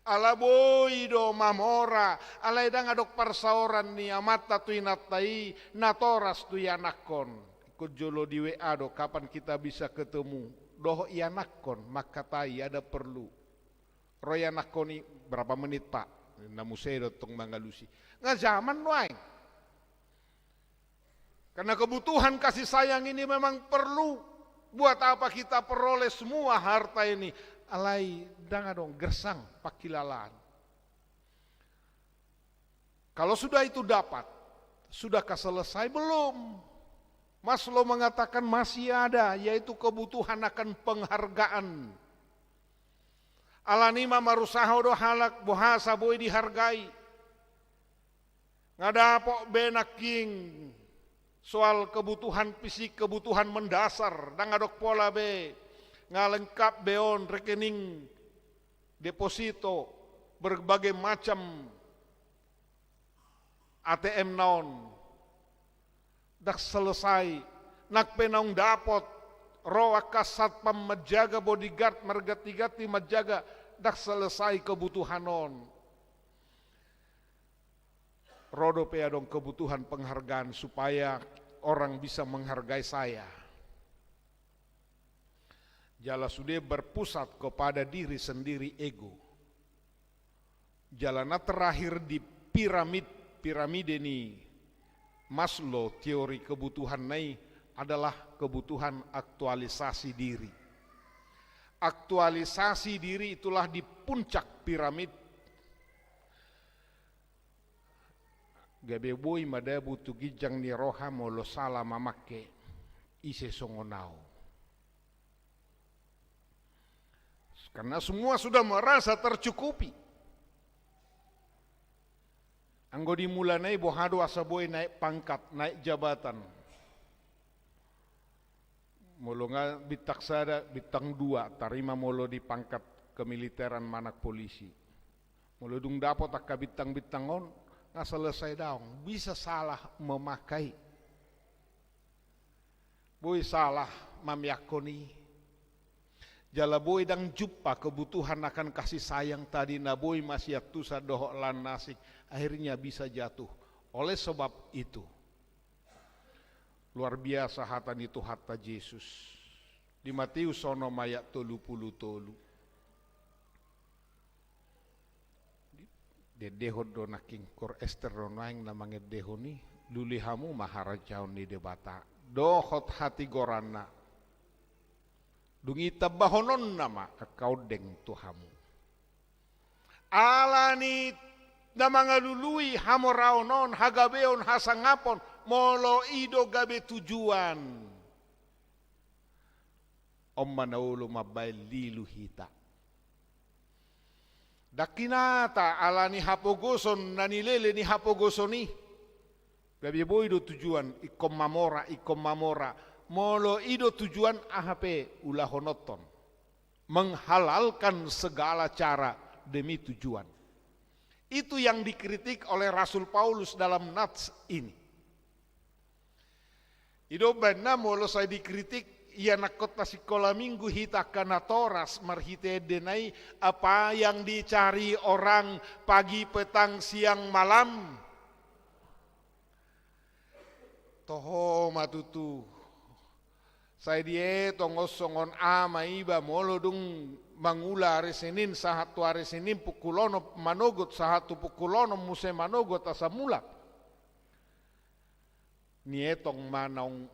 Ala boi do mamora, alai ndang adong parsaoran ni amanta tu inanta i, natoras tu ianakhon. Ingkon jolo di W A do, kapan kita bisa ketemu. Dohot ianakhon, mangkatai, ada perlu. Ro ianakhon i, berapa menit, Pak? Na muse do tong mangalusi. Nga jaman nuaeng. Karena kebutuhan kasih sayang ini memang perlu. Buat apa kita peroleh semua harta ini? Alai ndang adong, gersang pangkilalaan. Kalau sudah itu dapat, sudahkah selesai? Belum. Maslow mengatakan masih ada, yaitu kebutuhan akan penghargaan. Alani i ma marusaha do halak boha asa boi dihargai. Nga dapot be nangkin soal kebutuhan fisik, kebutuhan mendasar, ndang adong pola be, nga lengkap be on rekening deposito, berbagai macam A T M na on. Ndang selesai, nang pe naung dapot, ro angka satpam manjaga, bodyguard marganti-ganti manjaga, ndang selesai kebutuhan on. Ro dope adong kebutuhan penghargaan supaya orang bisa menghargai saya. Jala sude berpusat kepada diri sendiri, ego. Jala na terakhir di piramid, piramide ni Maslow, teori kebutuhan na i adalah kebutuhan aktualisasi diri. Aktualisasi diri itulah di puncak piramid. Gabe boi ma dabu tu ginjang ni roha molo sala mamangke ise songon au. Karena semua sudah merasa tercukupi. Anggo di mulana i boha do asa boi naik pangkat, naik jabatan. Molo nga bintang sada, bintang dua, tarima molo di pangkat kemiliteran manang polisi. Molo dung dapot angka bintang-bintang on, nga selesai daong, bisa salah memakai. Boi salah mamiakkon i. Jala boi ndang jumpa kebutuhan akan kasih sayang tadi, na boi masiantusan dohot lan na asing, akhirnya bisa jatuh. Oleh sebab itu, luar biasa hata ni Tuhanta Jesus di Matius onom ayat tolu pulu tolu. Diendehon do nangkin, ingkon Ester do nuaeng na mangendehon i, lului hamu ma harajaon ni Debata dohot hatigoranna. Dung i tambahononna ma angka ondeng tu hamu. Alani na mangalului hamoraon on, hagabeon, hasangapon, molo i do gabe tujuan. On ma na olo mambaen lilu hita. Ndang hinata alani hapogoson na nilele ni hapogoson i. Gabe boi do tujuan, ingkon mamora, ingkon mamora. Molo i do tujuan, aha pe ulahononton. Menghalalkan segala cara demi tujuan. Itu yang dikritik oleh Rasul Paulus dalam nats ini. I do umbahen na molo sai dikritik ianakhonta sikola minggu hita angka natoras marhite endena i, apa yang dicari orang pagi, petang, siang, malam. Toho ma tutu. Sai dietong on songon ama iba molo dung mangula ari Senin sahat tu ari Senin pukul onom manogot sahat tu pukul onom muse manogot asa mulak. Nietong ma naung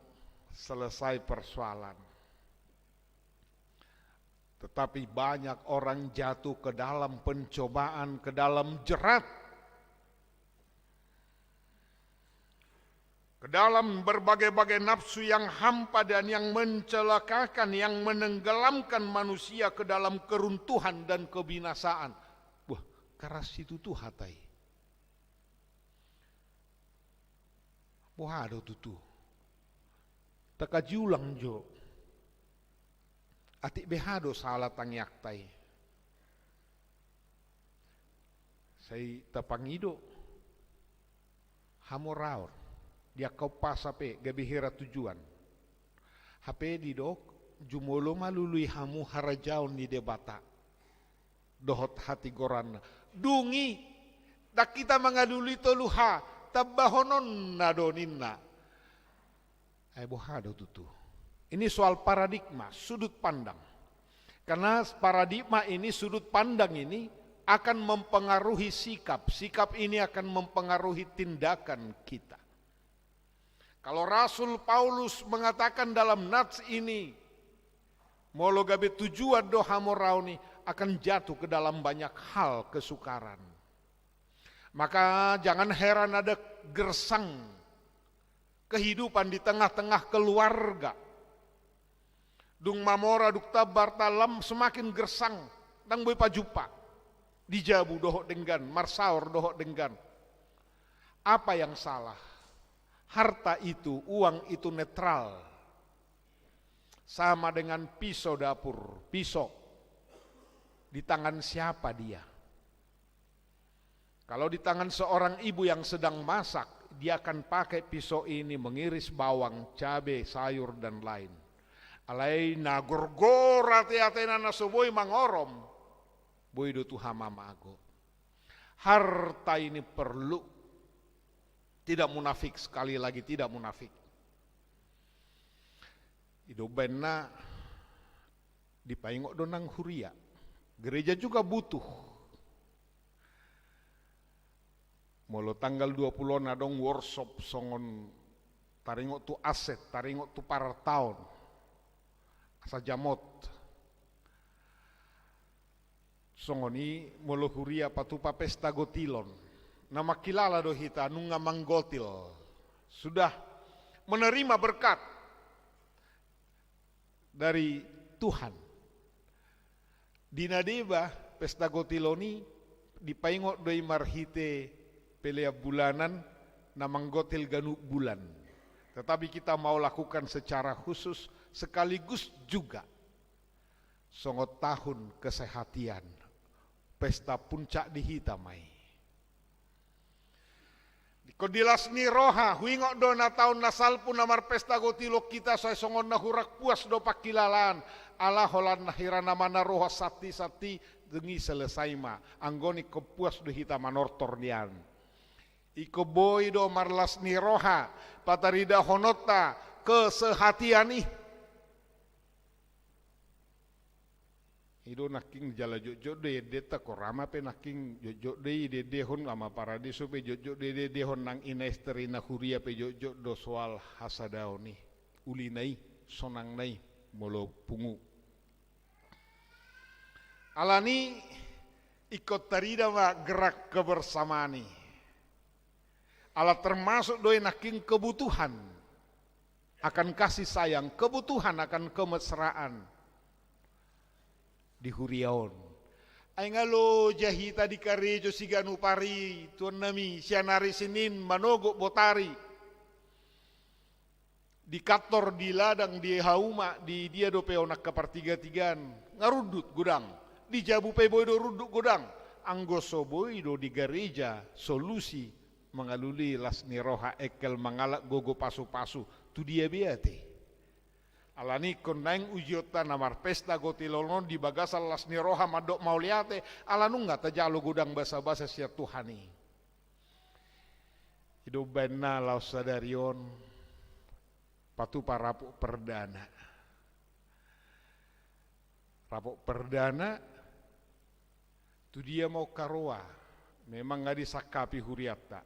selesai persoalan. Tetapi banyak orang jatuh ke dalam pencobaan, ke dalam jerat, ke dalam berbagai-bagai nafsu yang hampa dan yang mencelakakan, yang menenggelamkan manusia ke dalam keruntuhan dan kebinasaan. Wah, keras situtu hata i. Boha do tutu? Takajulang jo. Atik beha do sala tangiangta i? Sai tapangido hamoraon. Di angka umpasa pe gabe hira tujuan. Hape didok, jumolo ma lului hamu harajaon ni Debata dohot hatigoranna. Dung i, ndang hita mangalului tolu ha, tambahononna do ninna. Ai boha do tutu? Ini soal paradigma, sudut pandang. Karena paradigma ini, sudut pandang ini akan mempengaruhi sikap. Sikap ini akan mempengaruhi tindakan kita. Kalau Rasul Paulus mengatakan dalam nats ini, molo gabe tujuan do hamoraon i, akan jatuh ke dalam banyak hal kesukaran. Maka jangan heran ada gersang kehidupan di tengah-tengah keluarga. Dung mamora, dung tambar, talam, semakin gersang, ndang boi pajumpang. Di jabu dohot denggan, marsaor dohot denggan. Apa yang salah? Harta itu, uang itu netral. Sama dengan pisau dapur, pisau. Di tangan siapa dia? Kalau di tangan seorang ibu yang sedang masak, dia akan pakai pisau ini mengiris bawang, cabe, sayur, dan lain. Alai na gorgor ate-atena na so boi mangorom, boi do tu hamamago. Harta ini perlu. Tidak munafik, sekali lagi tidak munafik. I do umbahen na dipaingot do nang huria. Gereja juga butuh. Molo tanggal dua puluh on adong workshop songon taringot tu aset, taringot tu parartaon. Asa jamot. Songon i molo huria patupa pesta gotilon. Na mangkilala do hita nunga manggotil. Sudah menerima berkat dari Tuhan. Di na deba pesta gotilon i dipaingot do i marhite pelean bulanan na manggotil ganup bulan. Tetapi kita mau lakukan secara khusus sekaligus juga songon tahun kesehatian. Pesta puncak di hita ma i. Ingkon di las ni roha, huingot do na taon na salpu na marpesta gotilon hita sai songon na hurang puas do pangkilalaan, ala holan na hira na manaroha santi-santi, dung i selesai ma, anggo ingkon puas do hita manortor nian. Ingkon boi do marlas ni roha pataridahononta kesehatian i. I do nangkin jala jotjot do i endenta, Korama pe nangkin jotjot do i diendehon, Ama Paradiso pe jotjot do i diendehon, nang Ina Ester, ina huria pe jotjot do soal hasadaon i, ulina i, sonangna i, molo pungu. Alani ingkon tarida ma gerak kebersamaan i. Ala termasuk do i nangkin kebutuhan akan kasih sayang, kebutuhan akan kemesraan di huria on. Ai nga loja hita di karejo siganup ari, tuannami, sian ari Senin manogot botari. Di kantor, di ladang, di hauma, di dia dope on angka partigatigaan, nga rundut godang. Di jabu pe boi do rundut godang. Anggo so boi do di gareja solusi mangalului las ni roha, engkel mangalap gogo pasupasu, tu dia be ate? Alani ingkon naeng ujionta na marpesta gotilon on di bagasan las ni roha mandok mauliate, ala nunga tajalo godang basabasa sian Tuhan i. I do umbahen na laos sadari on patupa rapot perdana. Rapot perdana, tu dia ma angka roa? Memang nga disangkapi hurianta.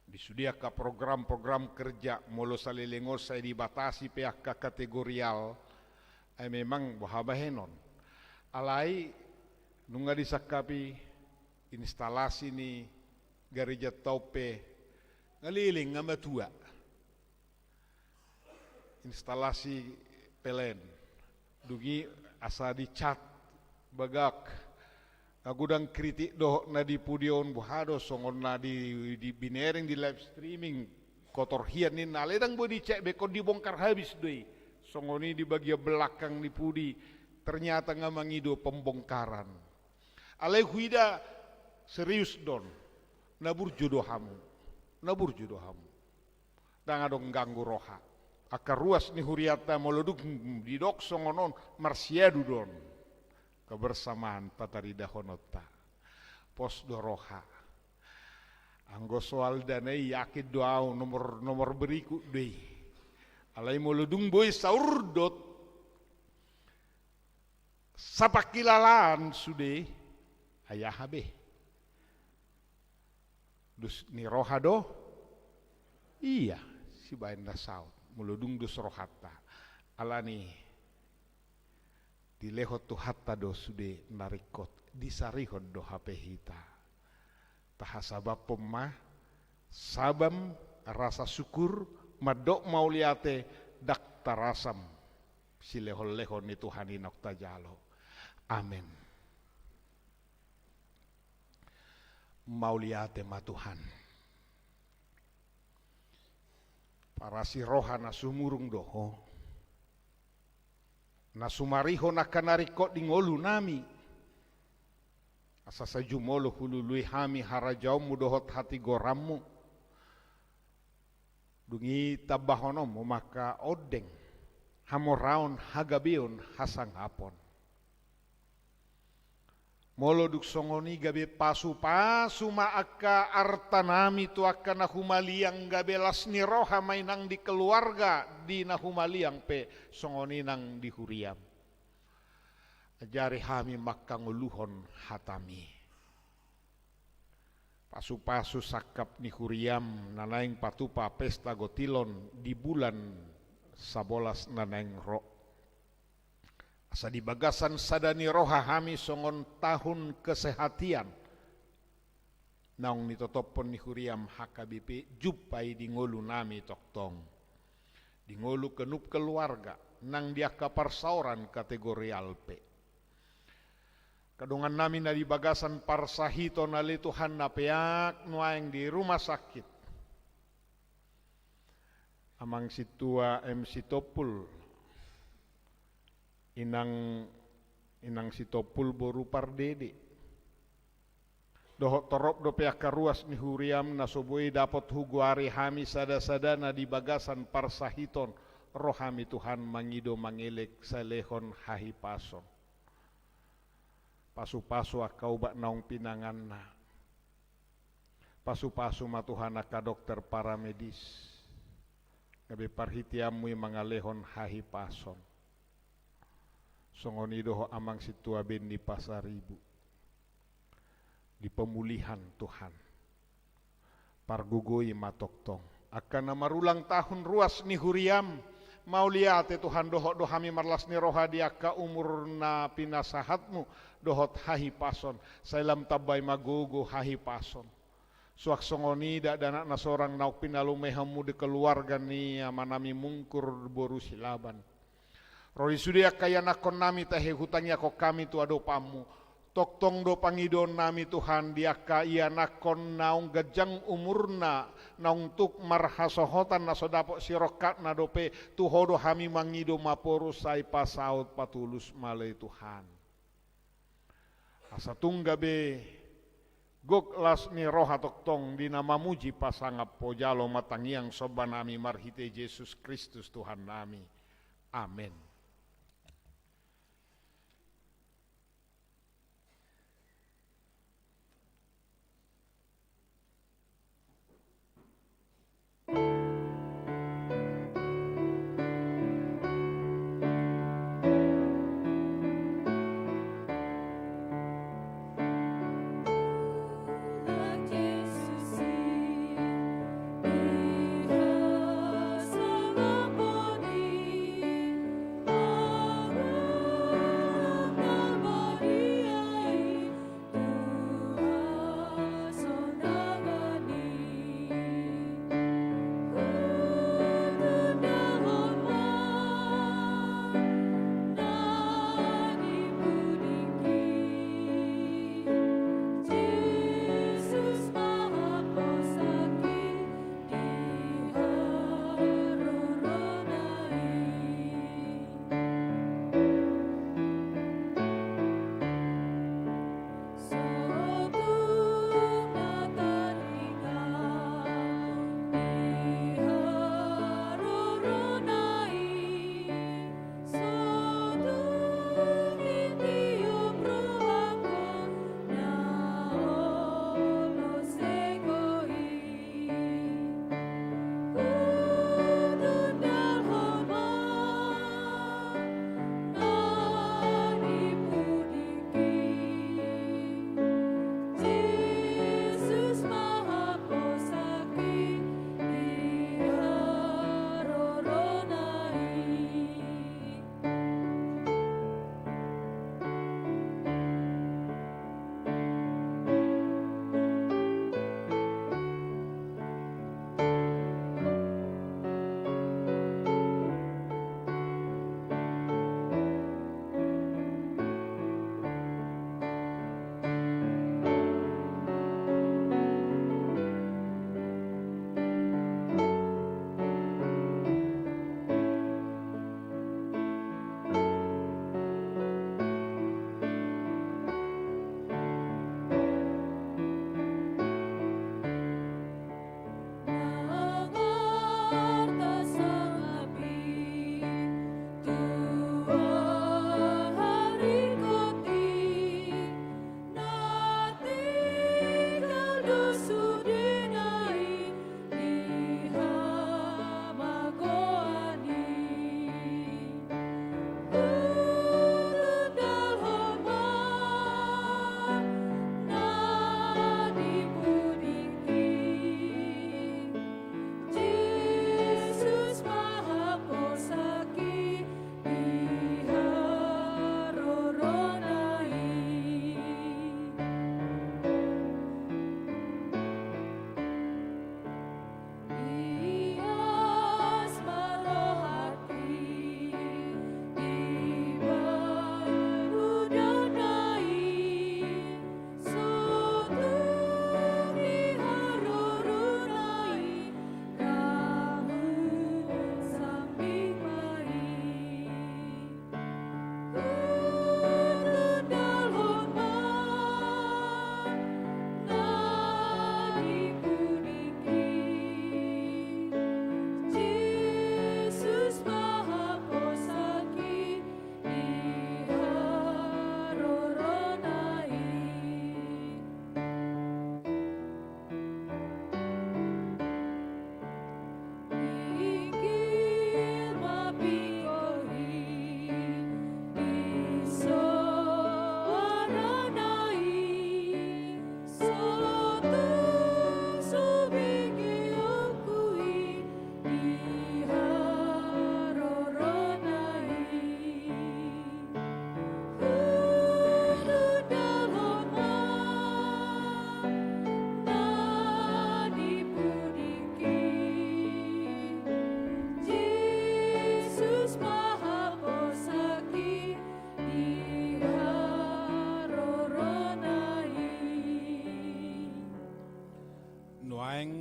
Di sude angka program-program kerja, molo saleleng on sai dibatasi pe angka kategorial, ai memang boha bahenon. Alai nunga disangkapi instalasi ni garejanta on pe nga leleng, nga matua. Instalasi P L N. Dung i asa dicat bagak. Nga godang kritik dohot na di pudi on, boha do songon na di, di binereng di live streaming, kotor hian ninna, alai ndang boi dicek be, ingkon dibongkar habis do i. Songon i di bagian belakang ni pudi, ternyata nga mangido pembongkaran. Alai huida serius do on, na burju do hamu, na burju do hamu. Ndang adong ganggu roha. Angka ruas ni hurianta molo dung didok songon on, marsiadu do on kebersamaan pataridahononta. Pos do roha. Anggo soal dana i, yakin do au nomor, nomor berikut do i. Alai molo dung boi saurdot, sapangkilalaan sude, ai aha be? Dus ni roha do? Ia, sibaen na saut. Molo dung dus rohanta. Alani dilehon Tuhanta do sude na ringkot, disarihon do hape hita. Tahasabamhon ma, sabam, rasa syukur, mandok mauliate, ndang tarasam silehon-lehon ni Tuhan i naung tajalo. Amen. Mauliate ma Tuhan. Parasi roha na sumurung do Ho. Na sumarihon angka na ringkot di ngolunami. Asa sai jumolo hulului hami harajaonmu dohot hatigoranmu. Dung i tambahononmu ma angka ondeng, hamoraon, hagabeon, hasangapon. Molo dung songon i gabe pasu-pasu ma angka artanami tu angka na humaliang, gabe las ni roha ma i nang di keluarga, di na humaliang pe songon i nang di huriam. Ajari hami mangkangoluhon hatami. Pasu-pasu sangkap ni huriam na naeng patupa pesta gotilon di bulan sabolas na naeng ro. Asa di bagasan sada ni roha hami songon tahun kesehatian naung nitotophon ni huriam H K B P, jumpa i di ngolunami tongtong. Di ngolu ganup keluarga, nang di angka parsaoran kategorial pe. Angka dongannami na di bagasan parsahiton ale Tuhan na peak nuaeng di rumah sakit. Amang Sintua M Sitompul, Inang, Inang Sitompul boru Pardede. Dohot torop dope angka ruas ni huriam na so boi dapot hugoari hami sada-sada na di bagasan parsahiton, ro hami Tuhan mangido mangelek sai lehon hahipason. Pasu-pasu angka ubat naung pinanganna. Pasu-pasu ma Tuhan angka dokter paramedis. Gabe parhiteanmu i mangalehon hahipason. Songon i dohot Amang Sintua Benny Pasaribu. Di pemulihan Tuhan. Pargogoi ma tongtong. Angka na marulang tahun ruas ni huriam, mauliate Tuhan, dohot do hami marlas ni roha di angka umur na pinasahatmu, dohot hahipason, sai lam tambai ma gogo hahipason. Suang songon i dakdanak na sorang naung pinalumehonmu di keluarga ni amanami Mungkur boru Silaban. Ro di sude angka ianakkonnami tahe hutangiangkon hami tu adopanmu. Tongtong do pangidoonnami Tuhan di angka ianakkon naung ganjang umurna, naung tuk marhasohotan na so dapot sirongkapna dope, tu Ho do hami mangido maporus sai pasaut patulus ma ale Tuhan. Asa tung gabe gok las ni roha tongtong di na mamuji pasangap Ho, jalo ma tangiang sombanami marhite Jesus Kristus Tuhannami. Amen.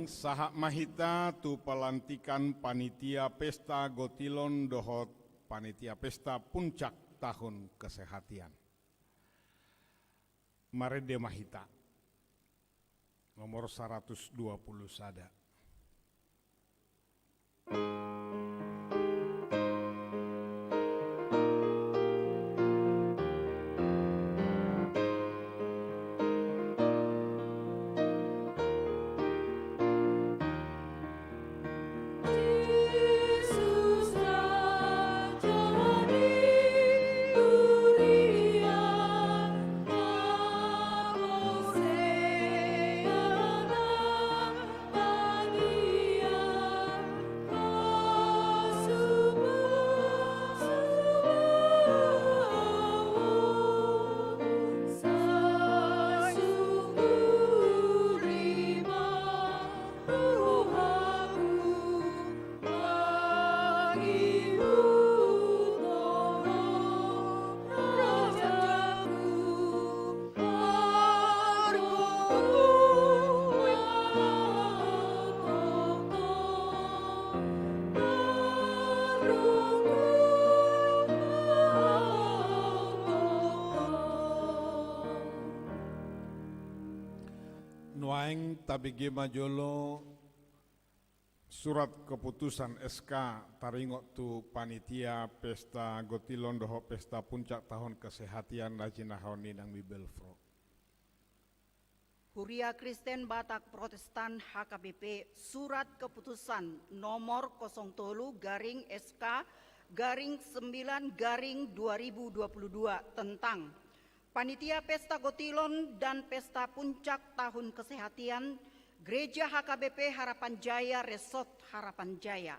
Sahat ma hita tu palantikan panitia pesta gotilon dohot panitia pesta puncak tahun kesehatian. Marende ma hita. Nomor saratus dua pulu sada. Nuaeng tabege ma jolo surat keputusan S K taringot tu panitia pesta gotilon dohot pesta puncak tahun kesehatian na jinahahon ni inang ni Belfro. Huria Kristen Batak Protestan H K B P, surat keputusan nomor kosong tolu garing S K garing sembilan garing dua ribu dua puluh dua tentang Panitia Pesta Gotilon dan Pesta Puncak Tahun Kesehatian Gereja H K B P Harapan Jaya, Resort Harapan Jaya.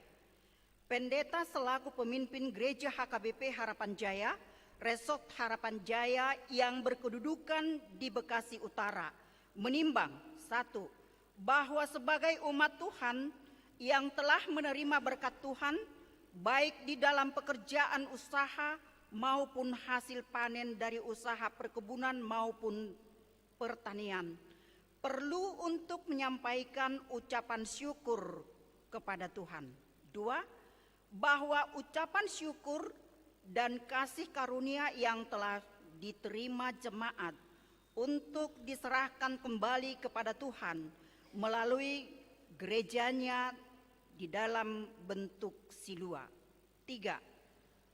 Pendeta selaku pemimpin Gereja H K B P Harapan Jaya, Resort Harapan Jaya yang berkedudukan di Bekasi Utara, menimbang, satu, bahwa sebagai umat Tuhan yang telah menerima berkat Tuhan, baik di dalam pekerjaan usaha maupun hasil panen dari usaha perkebunan maupun pertanian, perlu untuk menyampaikan ucapan syukur kepada Tuhan. Dua, bahwa ucapan syukur dan kasih karunia yang telah diterima jemaat untuk diserahkan kembali kepada Tuhan melalui gerejanya di dalam bentuk Siloa. Tiga,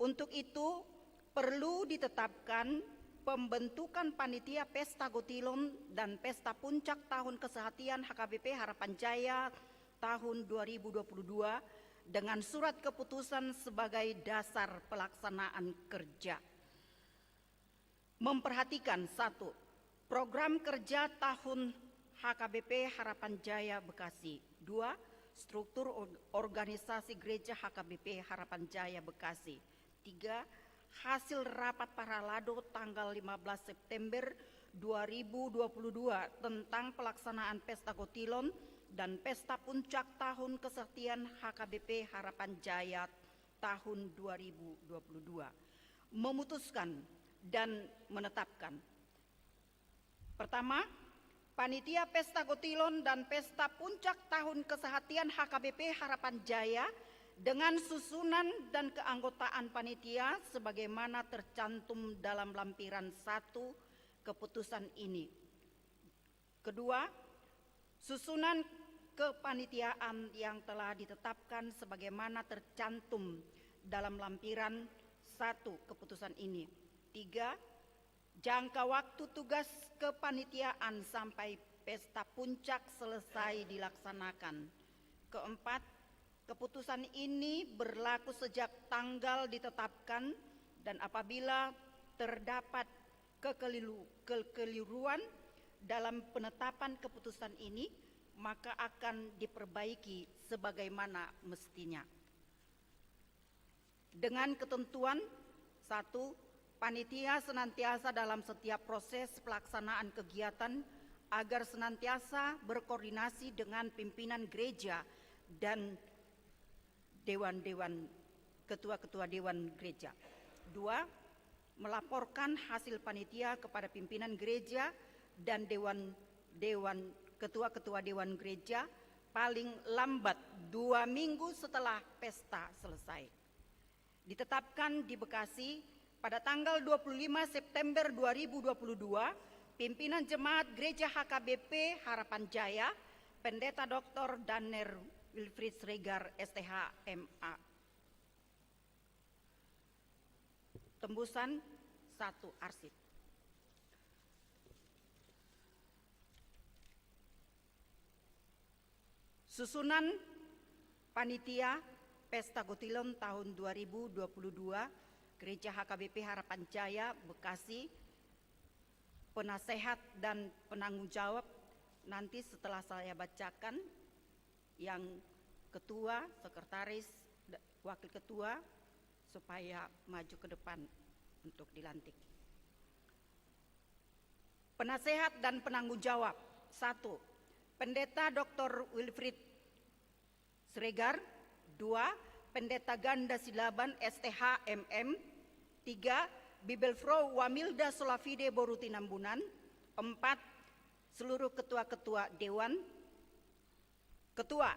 untuk itu perlu ditetapkan pembentukan panitia pesta gotilon dan pesta puncak tahun kesehatian H K B P Harapan Jaya tahun dua ribu dua puluh dua dengan surat keputusan sebagai dasar pelaksanaan kerja. Memperhatikan, satu, program kerja tahun H K B P Harapan Jaya Bekasi. Dua, struktur or-, organisasi gereja H K B P Harapan Jaya Bekasi. Tiga, hasil rapat paralado tanggal lima belas September dua ribu dua puluh dua tentang pelaksanaan Pesta Gotilon dan Pesta Puncak Tahun Kesehatian H K B P Harapan Jaya tahun dua ribu dua puluh dua. Memutuskan dan menetapkan. Pertama, Panitia Pesta Gotilon dan Pesta Puncak Tahun Kesehatian H K B P Harapan Jaya dengan susunan dan keanggotaan panitia sebagaimana tercantum dalam lampiran satu keputusan ini. Kedua, susunan kepanitiaan yang telah ditetapkan sebagaimana tercantum dalam lampiran satu keputusan ini. Tiga, jangka waktu tugas kepanitiaan sampai pesta puncak selesai dilaksanakan. Keempat, keputusan ini berlaku sejak tanggal ditetapkan dan apabila terdapat kekeliru-, kekeliruan dalam penetapan keputusan ini, maka akan diperbaiki sebagaimana mestinya. Dengan ketentuan, satu, panitia senantiasa dalam setiap proses pelaksanaan kegiatan agar senantiasa berkoordinasi dengan pimpinan gereja dan dewan-dewan, ketua-ketua dewan gereja. Dua, melaporkan hasil panitia kepada pimpinan gereja dan dewan, dewan, ketua-ketua dewan gereja paling lambat dua minggu setelah pesta selesai. Ditetapkan di Bekasi pada tanggal dua puluh lima September dua ribu dua puluh dua, pimpinan jemaat Gereja H K B P Harapan Jaya, Pendeta Doktor Danner Wilfried Siregar, S T H, M A. Tembusan satu arsip. Susunan panitia Pesta Gotilon tahun dua ribu dua puluh dua, Gereja H K B P Harapan Jaya, Bekasi, penasehat dan penanggung jawab, nanti setelah saya bacakan, yang ketua, sekretaris, da-, wakil ketua, supaya maju ke depan untuk dilantik. Penasehat dan penanggung jawab. Satu, Pendeta Doktor Wilfried Siregar. Dua, Pendeta Ganda Silaban, S T H, M M. Tiga, Bibelfrau Wamilda Solafide, boru Tinambunan. Empat, seluruh ketua-ketua dewan. Ketua,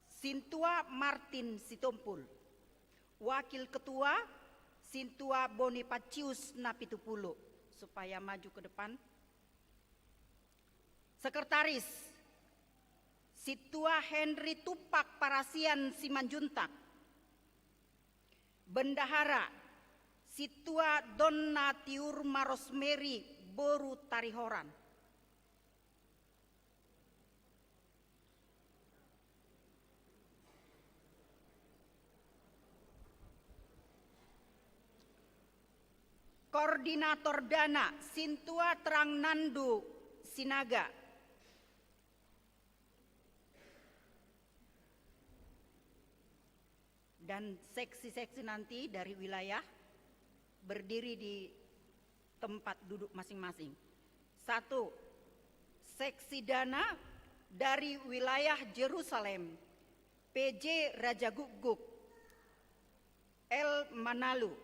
Sintua Martin Sitompul. Wakil ketua, Sintua Bonipatius Napitupulu. Supaya maju ke depan. Sekretaris, Sintua Henry Tumpak Parasian Simanjuntak. Bendahara, Sintua Donna Tiur Marosmeri, boru Tarihoran. Koordinator dana, Sintua Trangnandu Sinaga. Dan seksi-seksi nanti dari wilayah berdiri di tempat duduk masing-masing. Satu, seksi dana dari wilayah Jerusalem, P J Raja Gukguk, L Manalu.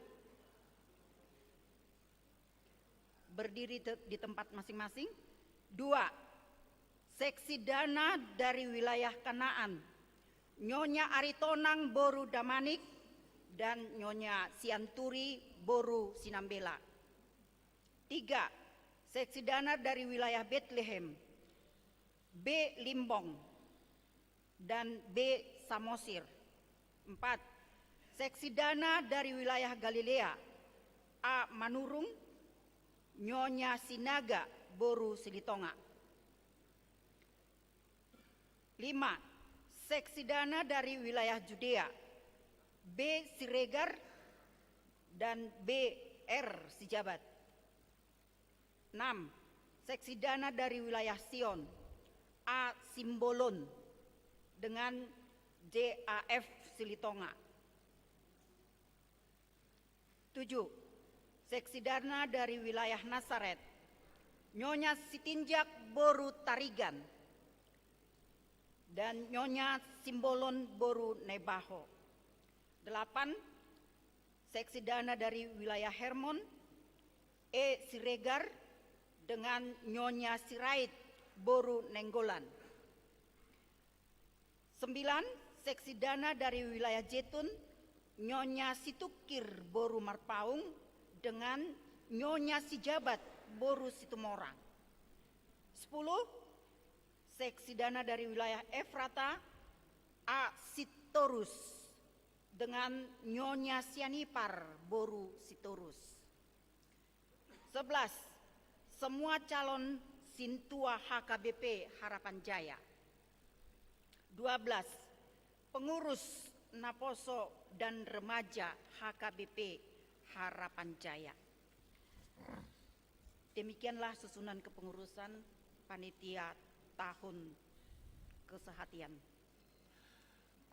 Berdiri te-, di tempat masing-masing. Dua, seksi dana dari wilayah Kanaan, Nyonya Aritonang boru Damanik dan Nyonya Sianturi boru Sinambela. Tiga, seksi dana dari wilayah Betlehem, B Limbong dan B Samosir. Empat, seksi dana dari wilayah Galilea, A Manurung, Nyonya Sinaga boru Silitonga. Lima, seksi dana dari wilayah Judea, B Siregar dan B R Sijabat. Enam, seksi dana dari wilayah Sion, A Simbolon dengan J A F Silitonga. Tujuh, seksi dana dari wilayah Nasaret, Nyonya Sitinjak boru Tarigan dan Nyonya Simbolon boru Nebaho. Delapan, seksi dana dari wilayah Hermon, E Siregar dengan Nyonya Sirait boru Nenggolan. Sembilan, seksi dana dari wilayah Jetun, Nyonya Situkir boru Marpaung dengan Nyonya Sijabat boru Situmorang. Sepuluh, seksi dana dari wilayah Efrata, A Sitorus dengan Nyonya Sianipar boru Sitorus. Sebelas, semua calon sintua H K B P Harapan Jaya. Dua belas, pengurus naposo dan remaja H K B P Harapan Jaya. Demikianlah susunan kepengurusan panitia tahun kesehatian.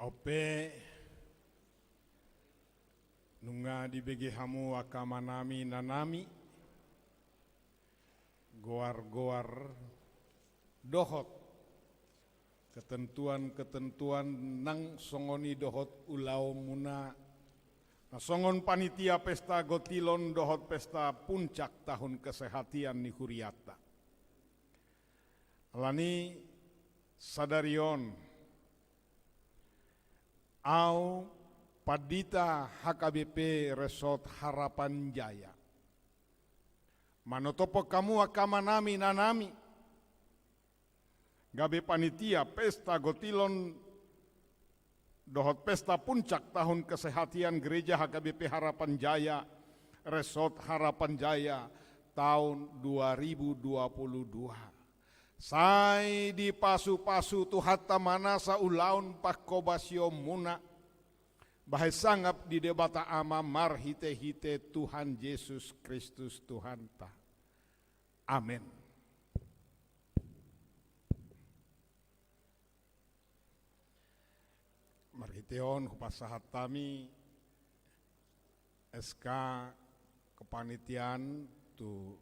Ope, nunga dibege hamu angka amanami inanami, goar-goar dohot ketentuan-ketentuan nang songon i dohot ulaonmuna, na songon panitia pesta gotilon dohot pesta puncak tahun kesehatian ni hurianta. Alani Sadari on, au pandita H K B P Resort Harapan Jaya, manotophon hamu angka amanami, inanami, gabe panitia pesta gotilon dohot pesta puncak tahun kesehatan gereja H K B P Harapan Jaya, Resort Harapan Jaya, tahun dua ribu dua puluh dua. Sai dipasu-pasu Tuhanta ma nasa ulaon panghobasionmuna, bahen sangap di Debata Ama marhite-hite Tuhan Jesus Kristus Tuhanta. Amen. Marhite on hupasahat hami S K kepanitiaan tu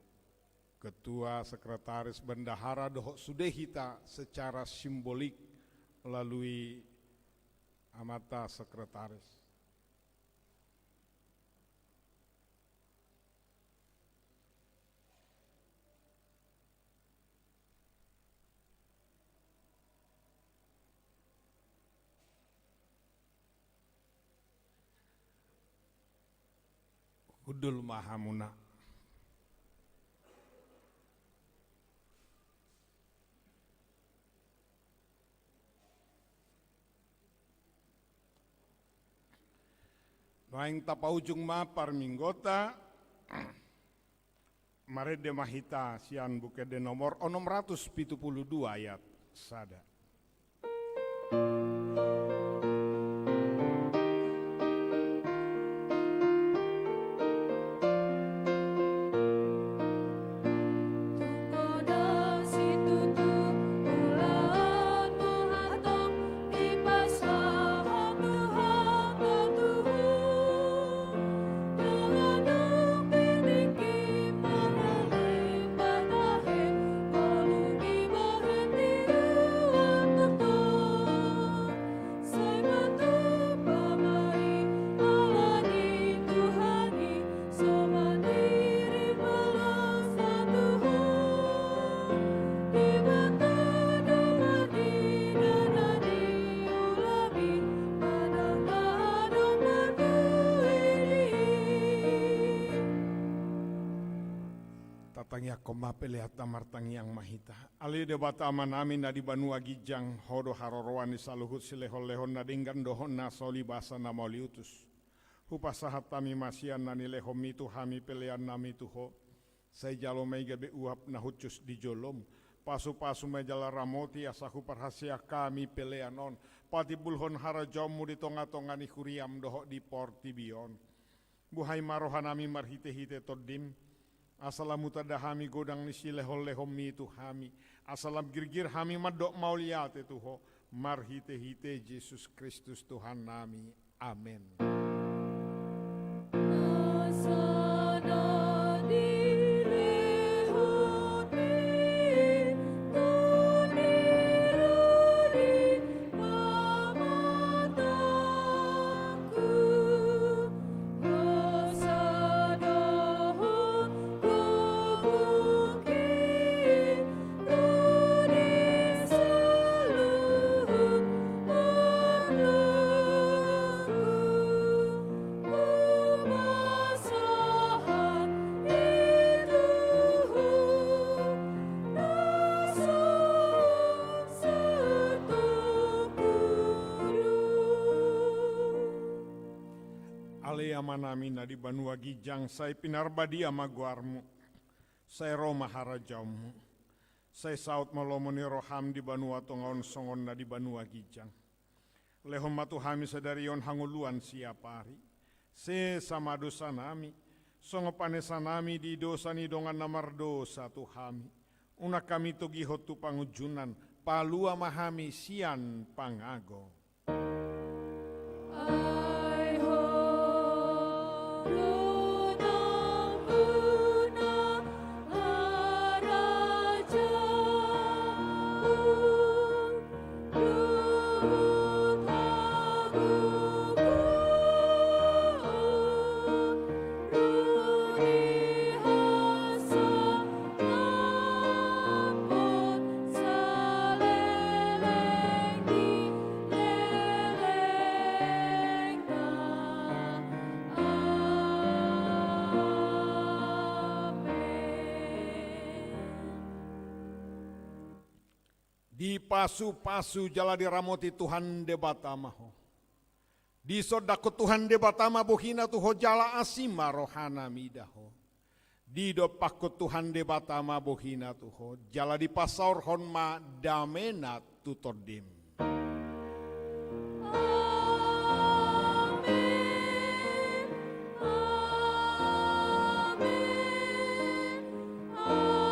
ketua, sekretaris, bendahara dohot sude hita secara simbolik melalui amanta sekretaris. Hundul ma hamuna. Nuaeng tapaujung ma parmingguonta. Marende ma hita sian Buku Ende nomor onom ratus pitu pulu dua ayat sada. Tatangiangkon ma peleanta. Martangiang ma hita. Ale Debata Amanami na di banua ginjang, Ho do haroroan ni saluhut silehon-lehon na denggan dohot na so ulibasa na mauliutus. Hupasahat hami ma sian na nilehonMi tu hami peleannami tu Ho. Sai jalo ma i gabe uap na hushus di joloM. Pasu-pasu ma i jala ramoti asa huparhaseang hami pelean on patimbulhon harajaonMu di tonga-tonga ni huriaM dohot di portibi on. Buhai ma rohanami marhite-hite TondiM, asa lam hutanda hami godang ni silehon-lehonMi tu hami, asa lam girgir hami mandok mauliate tu Ho, marhite-hite Jesus Kristus Tuhannami. Amen. Ale Amanami na di banua ginjang, sai pinarbadia ma goarMu, sai ro ma harajaonMu, sai saut ma lomo ni rohaM di banua tonga on songon na di banua ginjang. Lehon ma tu hami sadari on hangoluan siapari. Sesa ma dosanami, songon panesanami di dosa ni dongan na mardosa tu hami. Unang hami togihon tu pangunjunan, palua ma hami sian pangago. Dipasupasu jala diramoti Tuhan Debata ma ho. Disondangkon Tuhan Debata ma bohina tu ho jala asi ma rohana mida ho. Didompakkon Tuhan Debata ma bohina tu ho jala dipasaorhon ma damena tu tondim. Amen. Amen. Amen.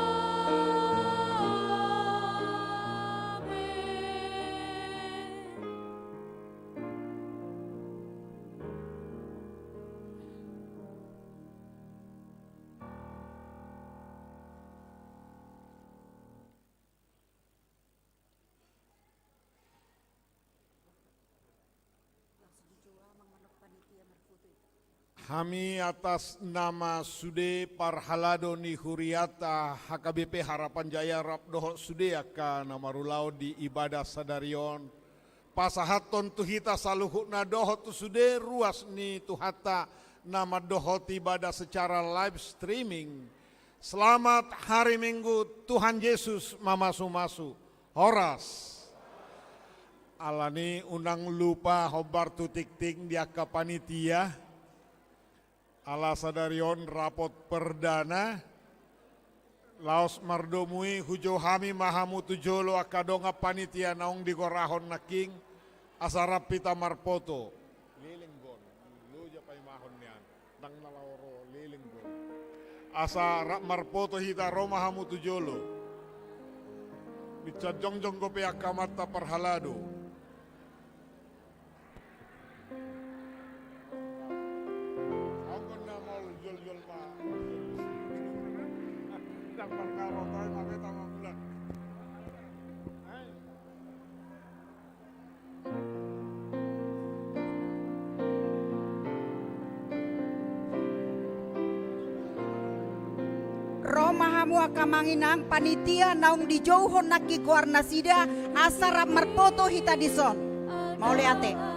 Hami atas nama sude parhalado ni huriata H K B P Harapan Jaya rap dohot sude angka na marulaon di ibadah sadari on, pasahathon tu hita saluhutna dohot tu sude ruas ni Tuhanta na mandohoti ibadah secara live streaming. Selamat Hari Minggu, Tuhan Yesus mamasumasu. Horas. Alani unang lupa hombar tu tingting di angka panitia. Ala sadari on rapot perdana. Laos mardomu i hujou hami ma hamu tu jolo angka dongan panitia naung digorahon nangkin, asa rap hita marpoto. Leleng on, loja paimahon nian. Ndang na laho ro leleng on. Asa rap marpoto hita, ro ma hamu tu jolo. Binsan jongjong dope angka amanta parhalado. Angkon na mau jol-jol ma. Ndang markaro, tai ma beta ma bulan. Ro ma hamu angka amang inang panitia naung dijouhon nangkin goarnasida, asa rap marpoto hita dison. Mauliate.